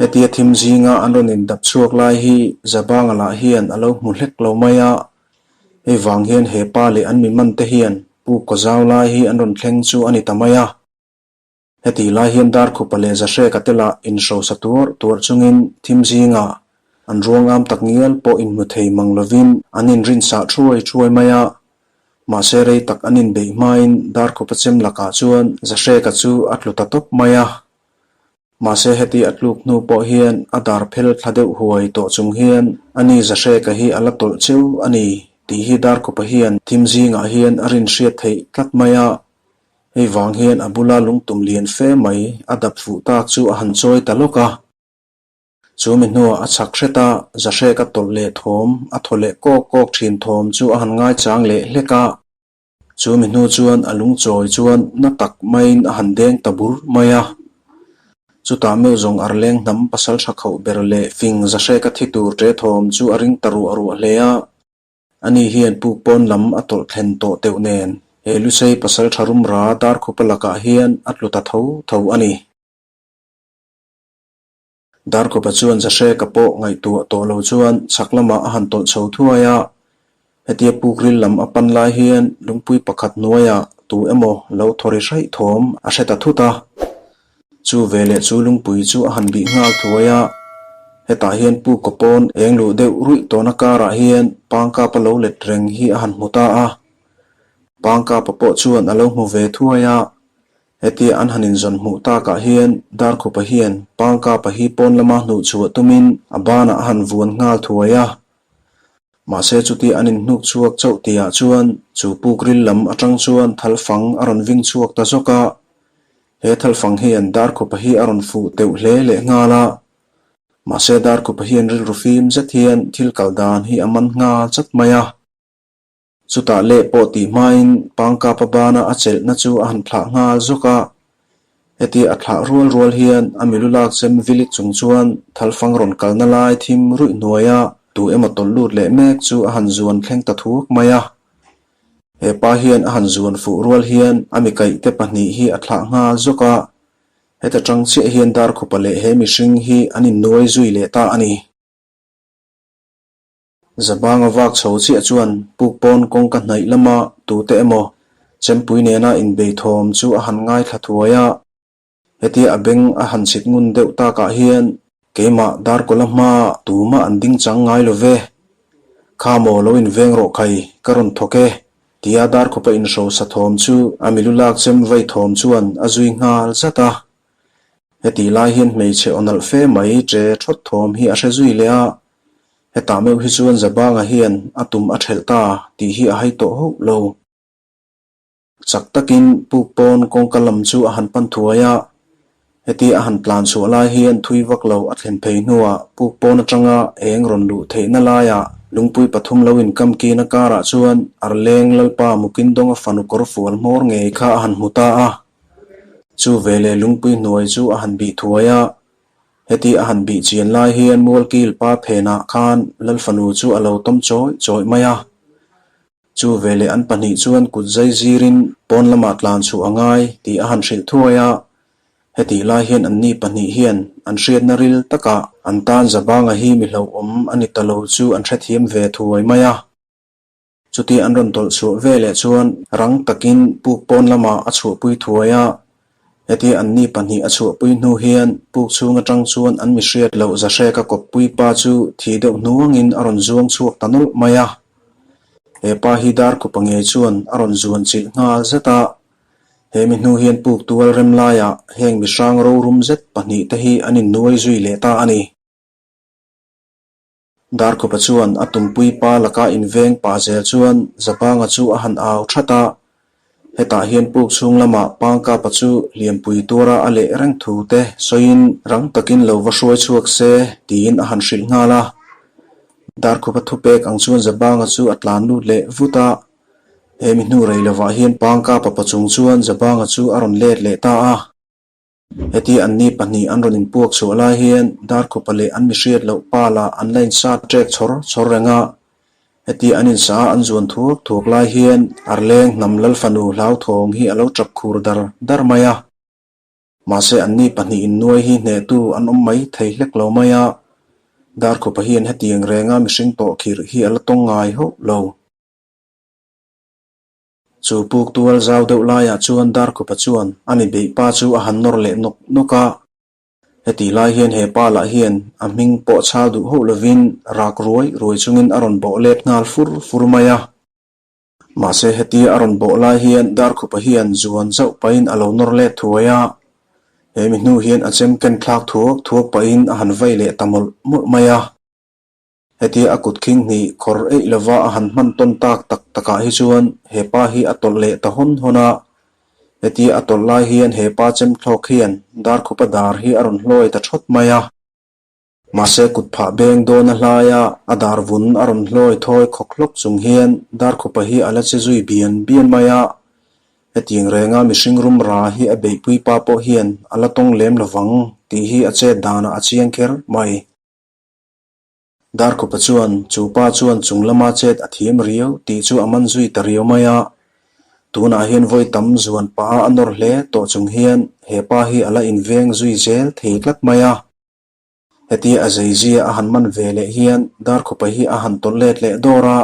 Speaker 1: Hetia thim zinga an rawn indap chhuak lai hi Zabanga lah hian a lo hmu hlek lo mai a, hei vang hian he pa leh an mi man te hian puk kaw zau lai hi an rawn thleng chu a ni ta mai a. Heti lai hian Darkhupa leh Zahreka te lah inhrosa tuarh tuarh chungin thim zinga an ruangam tak ngial pawh inhmu thei mang lovin an inrinsah thuai thuai mai a. Mahse rei tak an inbeih hmain Darkhupa chem lakah chuan Zahreka chu a tlu ta tawp mai a. Mahse heti a tluk hnu pawh hian a dar phel thla deuh huai tawh chung hian a ni Zahreka hi a la tawlh cheu a ni tih hi Darkhupa hian thim zingah hian a rin hriat theih tlat mai a. Hei vang hian a bula lungtum lian fe mai a dap fuh tak chu a han chawi ta lawk a. Chu mi hnuah a chhak hret a, Zahreka tawlh leh thawm, a thaw leh kawk kawk thin thawm chu a han ngaichang leh hlek a. Chu mi hnu chuan a lungchawi chuan na tak maiin a han deng ta bur mai a. Chutah meuh zawng arleng hnam pasal tha khauh ber leh fing Zahreka thi tur ṭe thawm chu a ring ta ruah ruah hle a. Ani hian puk pawn lam a tawlh thlen tawh teuh nen he Lusei pasal tha rumra Darkhupa lakah hian a tlu ta tho tho a ni. Darkhupa chuan Zahreka pawh ngaihtuah tawh lo chuan chhak lamah a han tawlh chho thuai a. Hetia puk ril lam a pan lai hian lungpui pakhat hnuaiah tu emaw lo thaw ri hraih thawm a hre ta thut a. Chu veleh chu lungpui chu a han bih nghal thuai a, hetah hian pu kaw pawn eng luh deuh ruih tawhna karah hian Pangkapa lo let reng hi a han hmu ta a. Pangkapa pawh chuan a lo hmu ve thuai a, hetia an han inzawn hmuh takah hian Darkhupa hian Pangkapa hi pawn lama hnuh chhuah tumin a banah a han vuan nghal thuai a. Mahse chuti an inhnuk chhuak chauh tihah chuan chu puk ril lam atang chuan thal fang a rawn ving chhuak ta zawk a. He thalfang hian Darkhupa hi a rawn fuh teuh hle leh nghal a. Mahse Darkhupa hian rilru fim zet hian thil kal dan hi a man nghal chat mai a. Chutah leh pawh tih hmain Pangkapa bana a chelhna chu a han thlah nghal zawk a. Heti a thlah rual rual hian a milu lak chem vilik chung chuan thalfang rawn kalna lai thim ruih hnuaia tu emaw tawlh lut leh mek chu a han zuan thleng ta thuak mai a. He pa hian a han zuan fuh rual hian a mi kaihte pahnih hi a thlah nghal zawk a, heta tang chiah hian Darkhupa leh he mihring hi an innuai zui leh ta a ni. Zabanga vak chho chiah chuan puk pawn kawngka hnaih lama tute emaw chempui nena inbei thawm chu a han ngaithla thuai a. Hetia a beng a han chhit ngun deuh takah hian keimah Darkawla hmaa tumah an ding chang ngai lo ve. Kha maw lo inveng rawh khai, ka rawn thawk e, tia Darkhawpa inhrosa thawm chu a milu lak chem vai thawm chuan a zui nghal zat a. Hetih lai hian hmeichhe aw nalh fe mai ṭe ṭhawt thawm hi a hre zui leh a, hetah meuh hi chuan Zabanga hian a tum a ṭhelh ta tih hi a hai tawh hauh lo. Chak takin puk pawn kawngka lam chu a han pan thuai a. Heti a han tlan chhuah lai hian thui vak lo a thlen phei hnuah puk pawn atanga eng rawn luh theihna laiah lungpui pathum lo inkam kina karah chuan Arleng Lalpa Mukindonga fanu kawr fual hmawr ngei kha a han hmu ta a. Chu veleh lungpui hnuai chu a han bih thuai a. Heti a han bih chian lai hian Mualkil pa phenah khan Lalfanu chu a lo tawm chawih chawih mai a. Chu veleh an pahnih chuan kut zai zirin pawn lamah tlan chhuah a ngai tih a han hrilh thuai a. Hetih lai hian anni pahnih hian an hriatna ril takah an tan Zabanga hi mi hlauhawm a ni ta lo chu an hrethiam ve thuai mai a. Chuti an rawn tawlh chhuah veleh chuan rang takin puk pawn lamah a chhuahpui thuai a. Hetia anni pahnih a chhuahpui hnu hian puk chhung atang chuan an mi hriat loh Zahreka kawppui pa chu thi deuh hnuangin a rawn zuang chhuak ta nawlh mai a. He pa hi Darkhupa ngei chuan a rawn zuan chilh nghal zet a. He mi hnu hian puk tual rem laiah heng mi hrang rorum zet pahnih te hi an innuai zui leh ta a ni. Darkhupa chuan a tumpui pa laka inveng pah zel chuan Zabanga chu a han au that a, hetah hian puk chhung lamah Pangkapa chu hliampui tuara a leh reng thu te sawiin rang takin lo va hruai chhuak se tiin a han hrilh nghal a. Darkhupa thupek ang chuan Zabanga chu a tlan lut leh vut a, he mi hnu rei lovah hian Pangkapa pa chung chuan Zabanga chu a rawn let leh ta a. Heti anni pahnih an rawn inpuak chhuah lai hian Darkhupa leh an mihriat loh pa lah an la insat ṭek chhawr chhawr reng a. Heti an insa a an zuan thuak thuak lai hian Arleng hnam Lalfanu hlauthawng hi a lo ṭap khur dar dar mai a. Mahse anni pahnih innuai hi hnehtu an awm mai thei hlek lo mai a. Darkhupa hian hetiang renga mihring tawh khirh hi a la tawng ngai hauh lo. Chu puk tual zau deuh laiah chuan Darkhupa chuan a mi beih pa chu a han nawr leh nawk nawk a. Hetih lai hian he pa lah hian a hming pawh chhal duh hauh lovin rak ruai ruai chungin a rawn bawh let nghal fur fur mai a. Mahse hetia a rawn bawh lai hian Darkhupa hian zuan zauh pahin a lo nawr let thuai a. He mi hnu hian a chem ken thlak thuak thuak pahin a han vei leh ta mawlh mawlh mai a. Hetia a kut khing hnih khawr eih lova a han hman tawn tak tak takah hi chuan he pa hi a tawlh leh ta hawn hawn a. Hetia a tawlh lai hian he pa chem thlawk hian Darkhupa dar hi a rawn hlawi ta thawt mai a. Mahse kut phah beng dawn a hlaia a dar vun a rawn hlawi thawi khawk hlawk chung hian Darkhupa hi a la che zui bian bian mai a. Hetiang renga mihring rum ra hi a beihpui pa pawh hian a la tawng lem lovang tih hi a chet danah a chiang kher mai. Darkhupa chuan chu pa chuan chung lama chet a thiam riau tih chu a man zui ta riau mai a. Tunah hian vawi tam zuan pah a nawr hle tawh chung hian he pa hi a la inveng zui zel thei tlat mai a. Hetia a zeizia a han man ve leh hian Darkhupa hi a han tawlh let leh dawr a.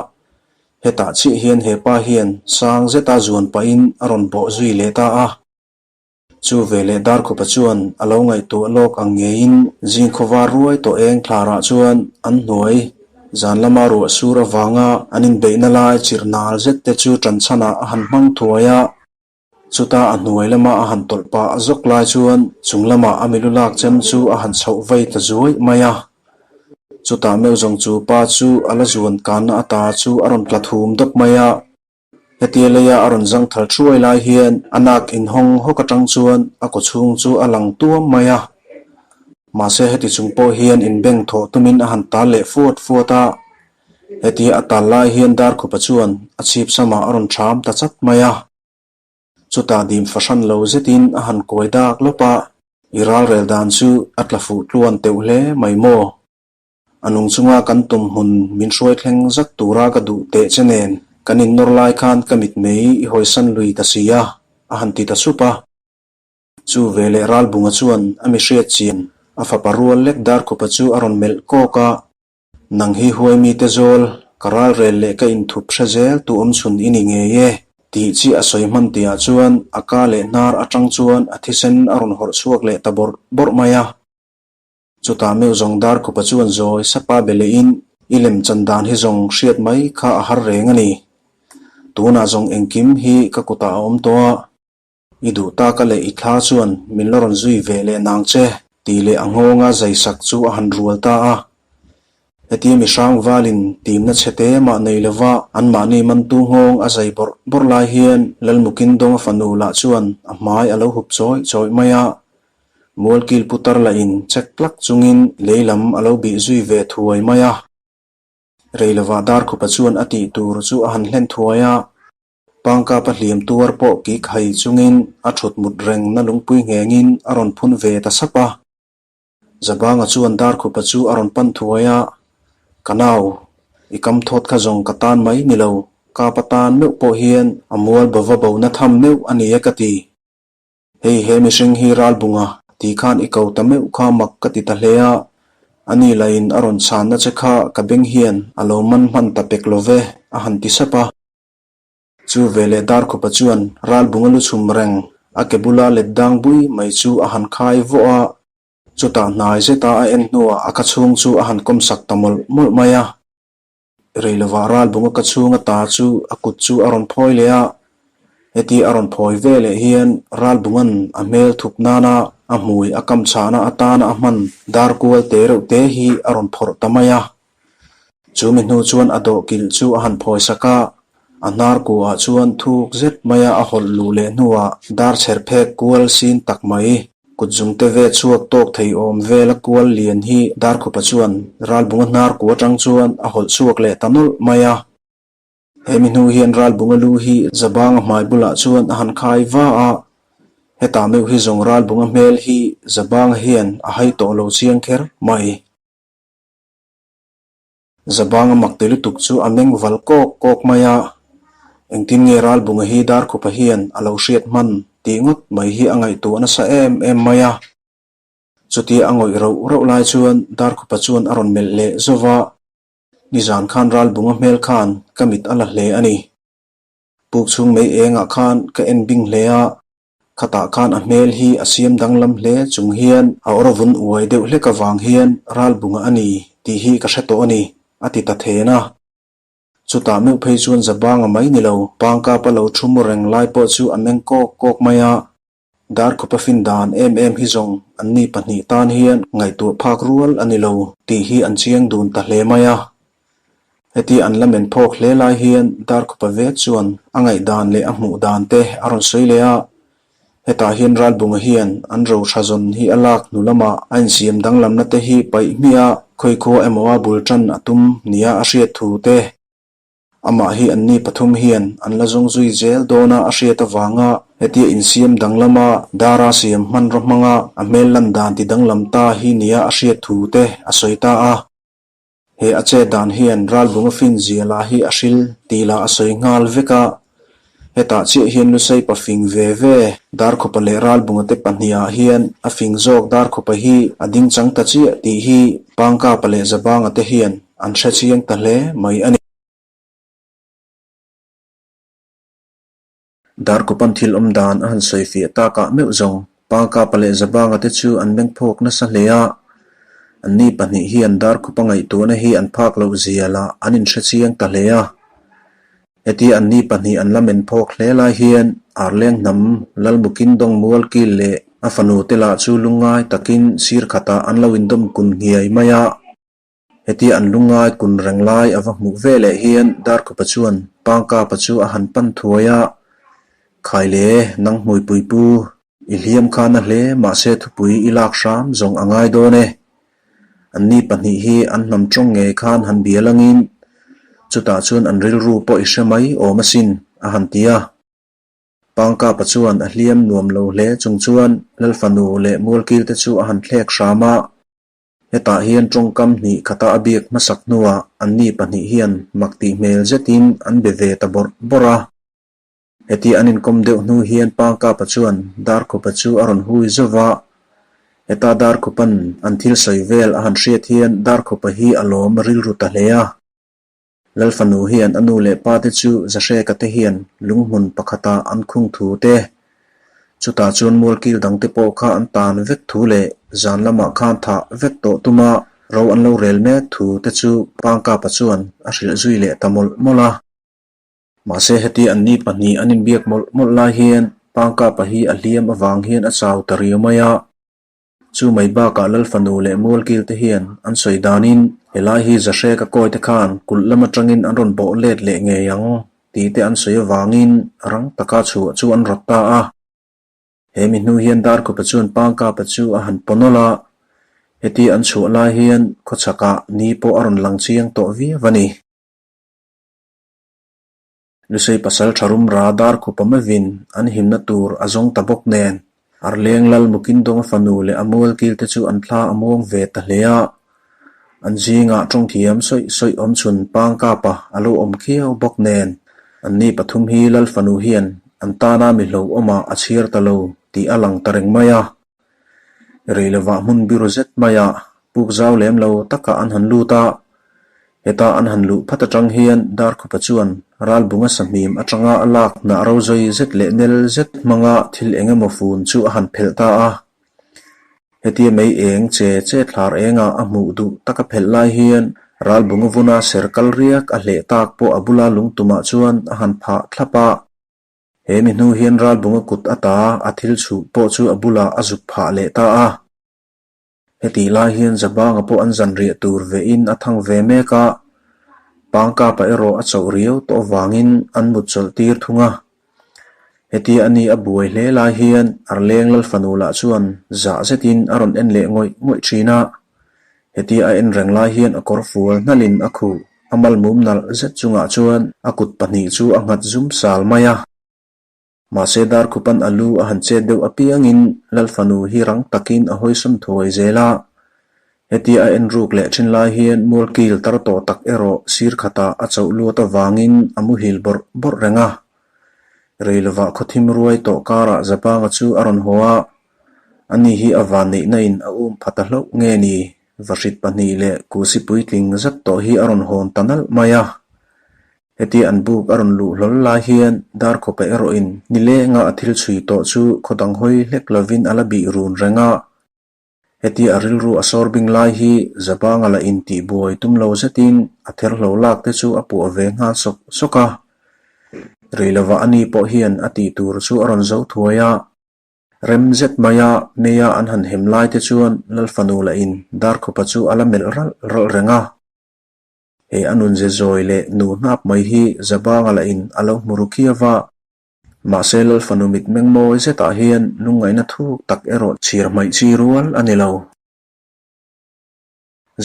Speaker 1: Hetah chiah hian he pa hian sang zeta zuan pahin a rawn bawh zui leh ta a. Chu veleh Darkhupa chuan a lo ngaihtuah lawk ang ngeiin zingkhawva ruai tawh eng thlarah chuan an hnuai zan lama ruah sur avanga an inbeihna lai chirh nal zet te chu ṭanchhanah a han hmang thuai a. Chuta a hnuai lama a han tawlh pah zawk lai chuan chung lamah a milu lak chem chu a han chhoh vei ta zuai mai a. Chutah meuh zawng chu pa chu a la zuan kanna ata chu a rawn tla thum dawp mai a. Hetia leia a rawn zang thal thuai lai hian a nak inhawng hawk atang chuan a kaw chhung chu a lang tuam mai a. Mahse heti chung pawh hian inbeng thawh tumin a han tal leh fuat fuat a. Hetia a tal lai hian Darkhupa chuan a chhip samah a rawn ṭham ta chat mai a. Chutah dim fahran lo zetin a han kawi dak lawp a, I ralrel dan chu a tla fuh tluan teuh hle mai maw? A nung chunga kan tum hmun min hruai thleng zak tura ka duh teh che nen kan innawr lai khan ka mitmei i hawisan lui ta si a, a han ti ta sup a. Chu veleh Ralbunga chuan a mi hriat chian a fapa rual lek Darkhupa chu a rawn melh kawk a. Nang hi huai mite zawl, ka ralrel leh ka inthup hre zel tu awm chhun i ni ngei e, tih chiah a sawi hman tihah chuan a ka leh hnar atang chuan a thisen a rawn hawrh chhuak leh ta bawrh bawrh mai a. Chutah meuh zawng Darkhupa chuan zawi sapa be lehin i lem chan dan hi zawng hriat mai kha a har reng a ni. Tunah zawng engkim hi ka kutah a awm tawh a. I duh taka leh i thla chuan min la rawn zui ve leh nang che, tih leh a nghawnga zai sak chu a han rual ta a. Hetia mi hrang valin timna chhe te mah nei lova anmahni mantu nghawng a zai bawrh bawrh lai hian Lalmukin Dawnga fanu lah chuan a hmai a lo hup chawih chawih mai a. Mualkil putar lah in chek tlak chungin lei lam a lo bih zui ve thuai mai a. Rei lovah Darkhupa chuan a tih tur chu a han hlen thuai a. Pangkapa hliam tuar pawh kik hai chungin a thut mut reng na lungpui nghengin a rawn phun ve ta sap a. Zabanga chuan Darkhupa chu a rawn pan thuai a, Ka nau, i kam thawt kha zawng ka tan mai ni lo, kapa tan meuh pawh hian a mual bava bo na tham meuh a ni e ka ti. Hei he mihring hi ralbunga ti khan i ko ta meuh kha mak ka ti ta hle a, ani lain a rawn chhanna che kha ka beng hian a lo man hman ta pek lo ve, a han ti sap a. Chu veleh Darkhupa chuan ralbunga lu chhum reng a ke bula let dang bui mai chu a han khai vawh a, chutah hnai zeta a en hnuah a ka chhung chu a han kawmsak ta mawlh mawlh mai a. Rei lovah ralbunga ka chhunga ta chu a kut chu a rawn phawi leh a, heti a rawn phawi ve leh hian ralbunga'n a hmel thup nana a hmui a kam chhahna atana a hman dar kual te reuh te hi a rawn phawrh ta mai a. Chu mi hnu chuan a dawhkilh chu a han phawi sak a, a hnar kuah chuan thuk zet maia a hawlh luh leh hnuah dar chher phek kual sin tak mai. Kut zungte ve chhuak tawk thei awm vela kual lian hi Darkhupa chuan Ralbunga hnar ku atang chuan a hawlh chhuak leh ta nawlh mai a. He mi hnu hian Ralbunga lu hi Zabanga hmai bulah chuan a han khai va a, hetah meuh hi zawng Ralbunga hmel hi Zabanga hian a hai tawh lo chiang kher mai. Zabanga mak ti lutuk chu a meng val kawk kawk mai a, engtin nge Ralbunga hi Darkhupa hian a lo hriat hman tih ngawt mai hi a ngaihtuah nasa em em mai a. Chutia a ngawih rauh rauh lai chuan Darkhupa chuan a rawn melh leh zauh a, Nizan khan Ralbunga hmel khan ka mit a la hle a ni. Puk chhung mei engah khan ka en bing hle a, Khatah khan a hmel hi a siam danglam hle chung hian a awr vun uai deuh hlek avang hian ralbunga a ni tih hi ka hre tawh a ni, a ti ta then a. Chutah meuh phei chuan Zabanga mai ni lo, Pangkapa lo thu mu reng lai pawh chu a meng kawk kawk mai a. Darkhupa fin dan em em hi zawng anni pahnih tan hian ngaihtuah phak rual a ni lo tih hi an chiang dun ta hle mai a. Heti an la men phawk hle lai hian Darkhupa vek chuan a ngaihdan leh a hmuh dan te a rawn sawi leh a, hetah hian Ralbunga hian an rotha zawn hi a lak hnu lamah a insiam danglamna te hi paih hmiah a, khawikhua emaw a bul tan a tum nia a hriat thu te, amah hi anni pathum hian an la zawng zui zel dawna a hriat avanga hetia insiam danglama dara siam hmanraw hmanga a hmel lan dan ti danglam ta hi nia a hriat thu te a sawi ta a. He a chet dan hian Ralbunga fin zia lah hi a hril tih lah a sawi nghal vek a. Hetah chiah hian Luseipa fing ve ve Darkhawpa leh Ralbunga te pahnihah hian a fing zawk Darkhawpa hi a ding chang ta chiah tih hi Pangkapa leh Zabanga te hian an hre chiang ta hle mai a ni. Darkawpan thil awm dan a han sawi fiah takah meuh zawng Pangkapa leh Zabanga te chu an meng phawk nasa hle a. Anni pahnih hian Darkhupa ngaihtuahna hi an phak loh zia lah an inhre chiang ta hle a. Hetia anni pahnih an la men phawk hle lai hian Arleng hnam Lalmukin dawng mual kil leh a fanu te lah chu lungngai takin sir khatah an lo indawm kun nghiai mai a. Hetia an lungngai kun reng lai a va hmuh ve leh hian Darkhupa chuan Pangkapa chu a han pan thuai a, Khai le, nang hmuipui pu, i hliam kha na hle mahse thupui i lak hram zawng a ngai dawn e. Anni pahnih hi an hnam tawng ngei khan han bia langin chutah chuan an rilru pawh i hre mai awm asin, a han ti a. Pangkapa chuan a hliam nuam lo hle chung chuan Lalfanu leh Mualkilte chu a han thlek hram a. Hetah hian tawngkam hnih khata a biak hmasak hnuah anni pahnih hian mak tih hmel zetin an be ve ta bawrh bawrh a. Heti an inkawm deuh hnu hian Pangkapa chuan Darkhupa chu a rawn hui zauh a. Heta Darkhupa'n an thil sawi vel a han hriat hian Darkhupa hi a lawm rilru ta hle a. Lalfanu hian a nu leh pa te chu Zahreka te hian lunghmun pakhatah an khung thu te, chutah chuan mualkil dang te pawh kha an tan vek thu leh zan lamah khan thah vek tawh tuma ro an lo rel mek thu te chu Pangkapa chuan a hrilh zui leh ta mawlh mawlh a. Mahse heti anni pahnih an inbiak mawlh mawlh lai hian Pangkapa hi a hliam avang hian a chau ta riau mai a. Chu mai bakah Lalfanu leh Mualkil te hian an sawi danin helai hi Zahreka kawi te khan kulh lam atangin an rawn bawh let leh ngei ang tih te an sawi avangin rang taka chhuah chu an rawt ta a. He mi hnu hian Darkhupa chuan Pangkapa chu a han paw nawlh a, heti an chhuah lai hian khawchhakah ni pawh a rawn lang chiang tawh viau a ni. Lusei pasal tha rumra Darkhupa mevin an himna tur a zawng ta bawk nen, Arleng lal Mukindonga fanu leh a mualkil te chu an thla a muang ve ta hle a. An zingah tawngthiam sawi sawi awm chhun Pangkapa a lo awm khiau bawk nen, anni pathum hi lal fanu hian an tana mi hlauhawmah a chhiar ta lo tih a lang ta reng mai a. Rei lovah hmun biru zet maiah puk zau lem lo takah an han lut a, heta an han luh phat atang hian Darkhupa chuan ralbunga sahmim atanga a lak hnah ro zawi zet leh nel zet hmanga thil eng emaw fun chu a han phelh ta a. Hetia mei eng che che thlar engah a hmuh duh taka phelh lai hian ralbunga vuna ser kal riak a hleh tak pawh a bula lungtumah chuan a han phah thlap a. He mi hnu hian ralbunga kut ata a thil chhuh pawh chu a bulah a zuk phah leh ta a. Hetih lai hian Zabanga pawh an zan riah tur vein a thang ve mek a, Pangkapa erawh a chauh riau tawh avangin an mut chawlh tir thung a. Hetia a ni a buai hle lai hian Arleng Lalfanu lah chuan zah zetin a rawn en leh ngawih ngawih thin a. Hetia a en reng lai hian a kawr fual hnalhin a khuh a malmum nalh zet chungah chuan a kut pahnih chu a nghat zum sal mai a. Mahse Darkhupan a lu a han chet deuh apiangin Lalfanu hi rang takin a hawisawn thuai zel a. Hetia a en ruk leh thin lai hian mualkil tar tawh tak erawh sir khatah a chauh luat avangin a muhil bawrh bawrh reng a. Rei lovah khawthim ruai tawh karah Zabanga chu a rawn haw a, ani hi a vanneihna in a um pha ta hlauh nge ni? Vahrit pahnih leh kusi puitling zet tawh hi a rawn hawn ta nalh mai a. Hetia an buk a rawn luh hlawl lai hian Darkhawpa erawhin nilenga a thil chhui tawh chu khaw dang hawi hlek lovin a la bih run reng a. Hetia a rilru a sawr bing lai hi Zabanga la intih buai tum lo zetin a therhlo lak te chu a puah ve nghal sawk sawk a. Rei lovah ani pawh hian a tih tur chu a rawn zo thuai a. Rem zet maia meia an han hem lai te chuan Lalfanu la in Darkhawpa chu a la melh ralh ralh reng a. He a nunze zawi leh nu hnap mai hi Zabanga la in a lo hmu ru khiau va. Mahse Lalfanu mitmeng mawi zetah hian lungngaihna thuk tak erawh chhir hmaih chi rual a ni lo.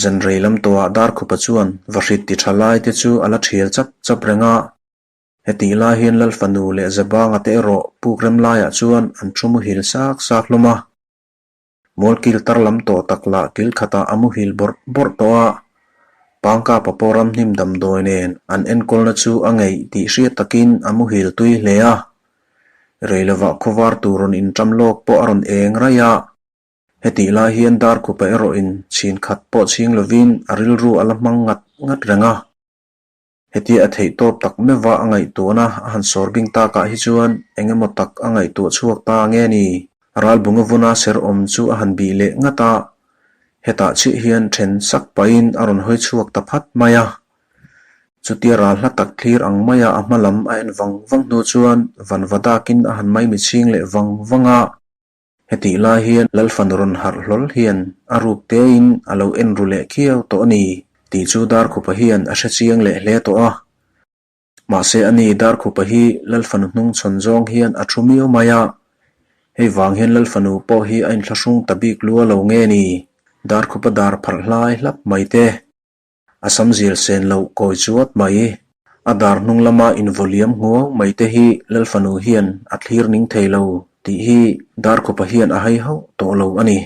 Speaker 1: Zanrei lam tawhah Darkhupa chuan vahrit ti tha lai te chu a la thial chap chap reng a. Hetih lai hian Lalfanu leh Zabanga te erawh puk rem laiah chuan an thu muhil sak sak hlawm a. Mualkil tar lam tawh tak lah kil khatah a muhil bawrh bawrh tawh a, Pangkapa pawh ramhnim damdawi nen an enkawlna chu a ngeih tih hriat takin a muhil tui hle a. Rei lovah khawvar tur rawn inṭam lawk pawh a rawn eng raih a. Hetih lai hian Darkhupa erawhin chhin khat pawh chhing lovin a rilru a la hmang ngat ngat reng a. Hetia a theih tawp tak meuh a ngaihtuahna a han sawr bing takah hi chuan eng emaw tak a ngaihtuah chhuak ta nge ni? Ralbunga vuna ser awm chu a han bih leh ngat a, hetah chiah hian then sak pahin a rawn hawi chhuak ta phat mai a. Chutia ral hla tak thlir ang maia a hma lam a en vang vang hnu chuan vanva dakin a han maimi chhing leh vang vang a. Hetih lai hian Lalfanu rawn harh hlawl hian a ruk tein a lo en ru leh khiau tawh a ni tih chu Darkhupa hian a hre chiang leh hle tawh a. Mahse ani Darkhupa hi Lalfanu hnung chhawn zawng hian a thu miau mai a, hei vang hian Lalfanu pawh hi a inthlahrung ta bik lua lo nge ni Darkhupa dar pharh hlai hlap mai te. A sam zil sen loh kawi chuat mai. A dar hnung lama invawliam nghuau mai te hi Lalfanu hian a thlir ning thei lo tih hi Darkhupa hian a hai hauh tawh lo a ni.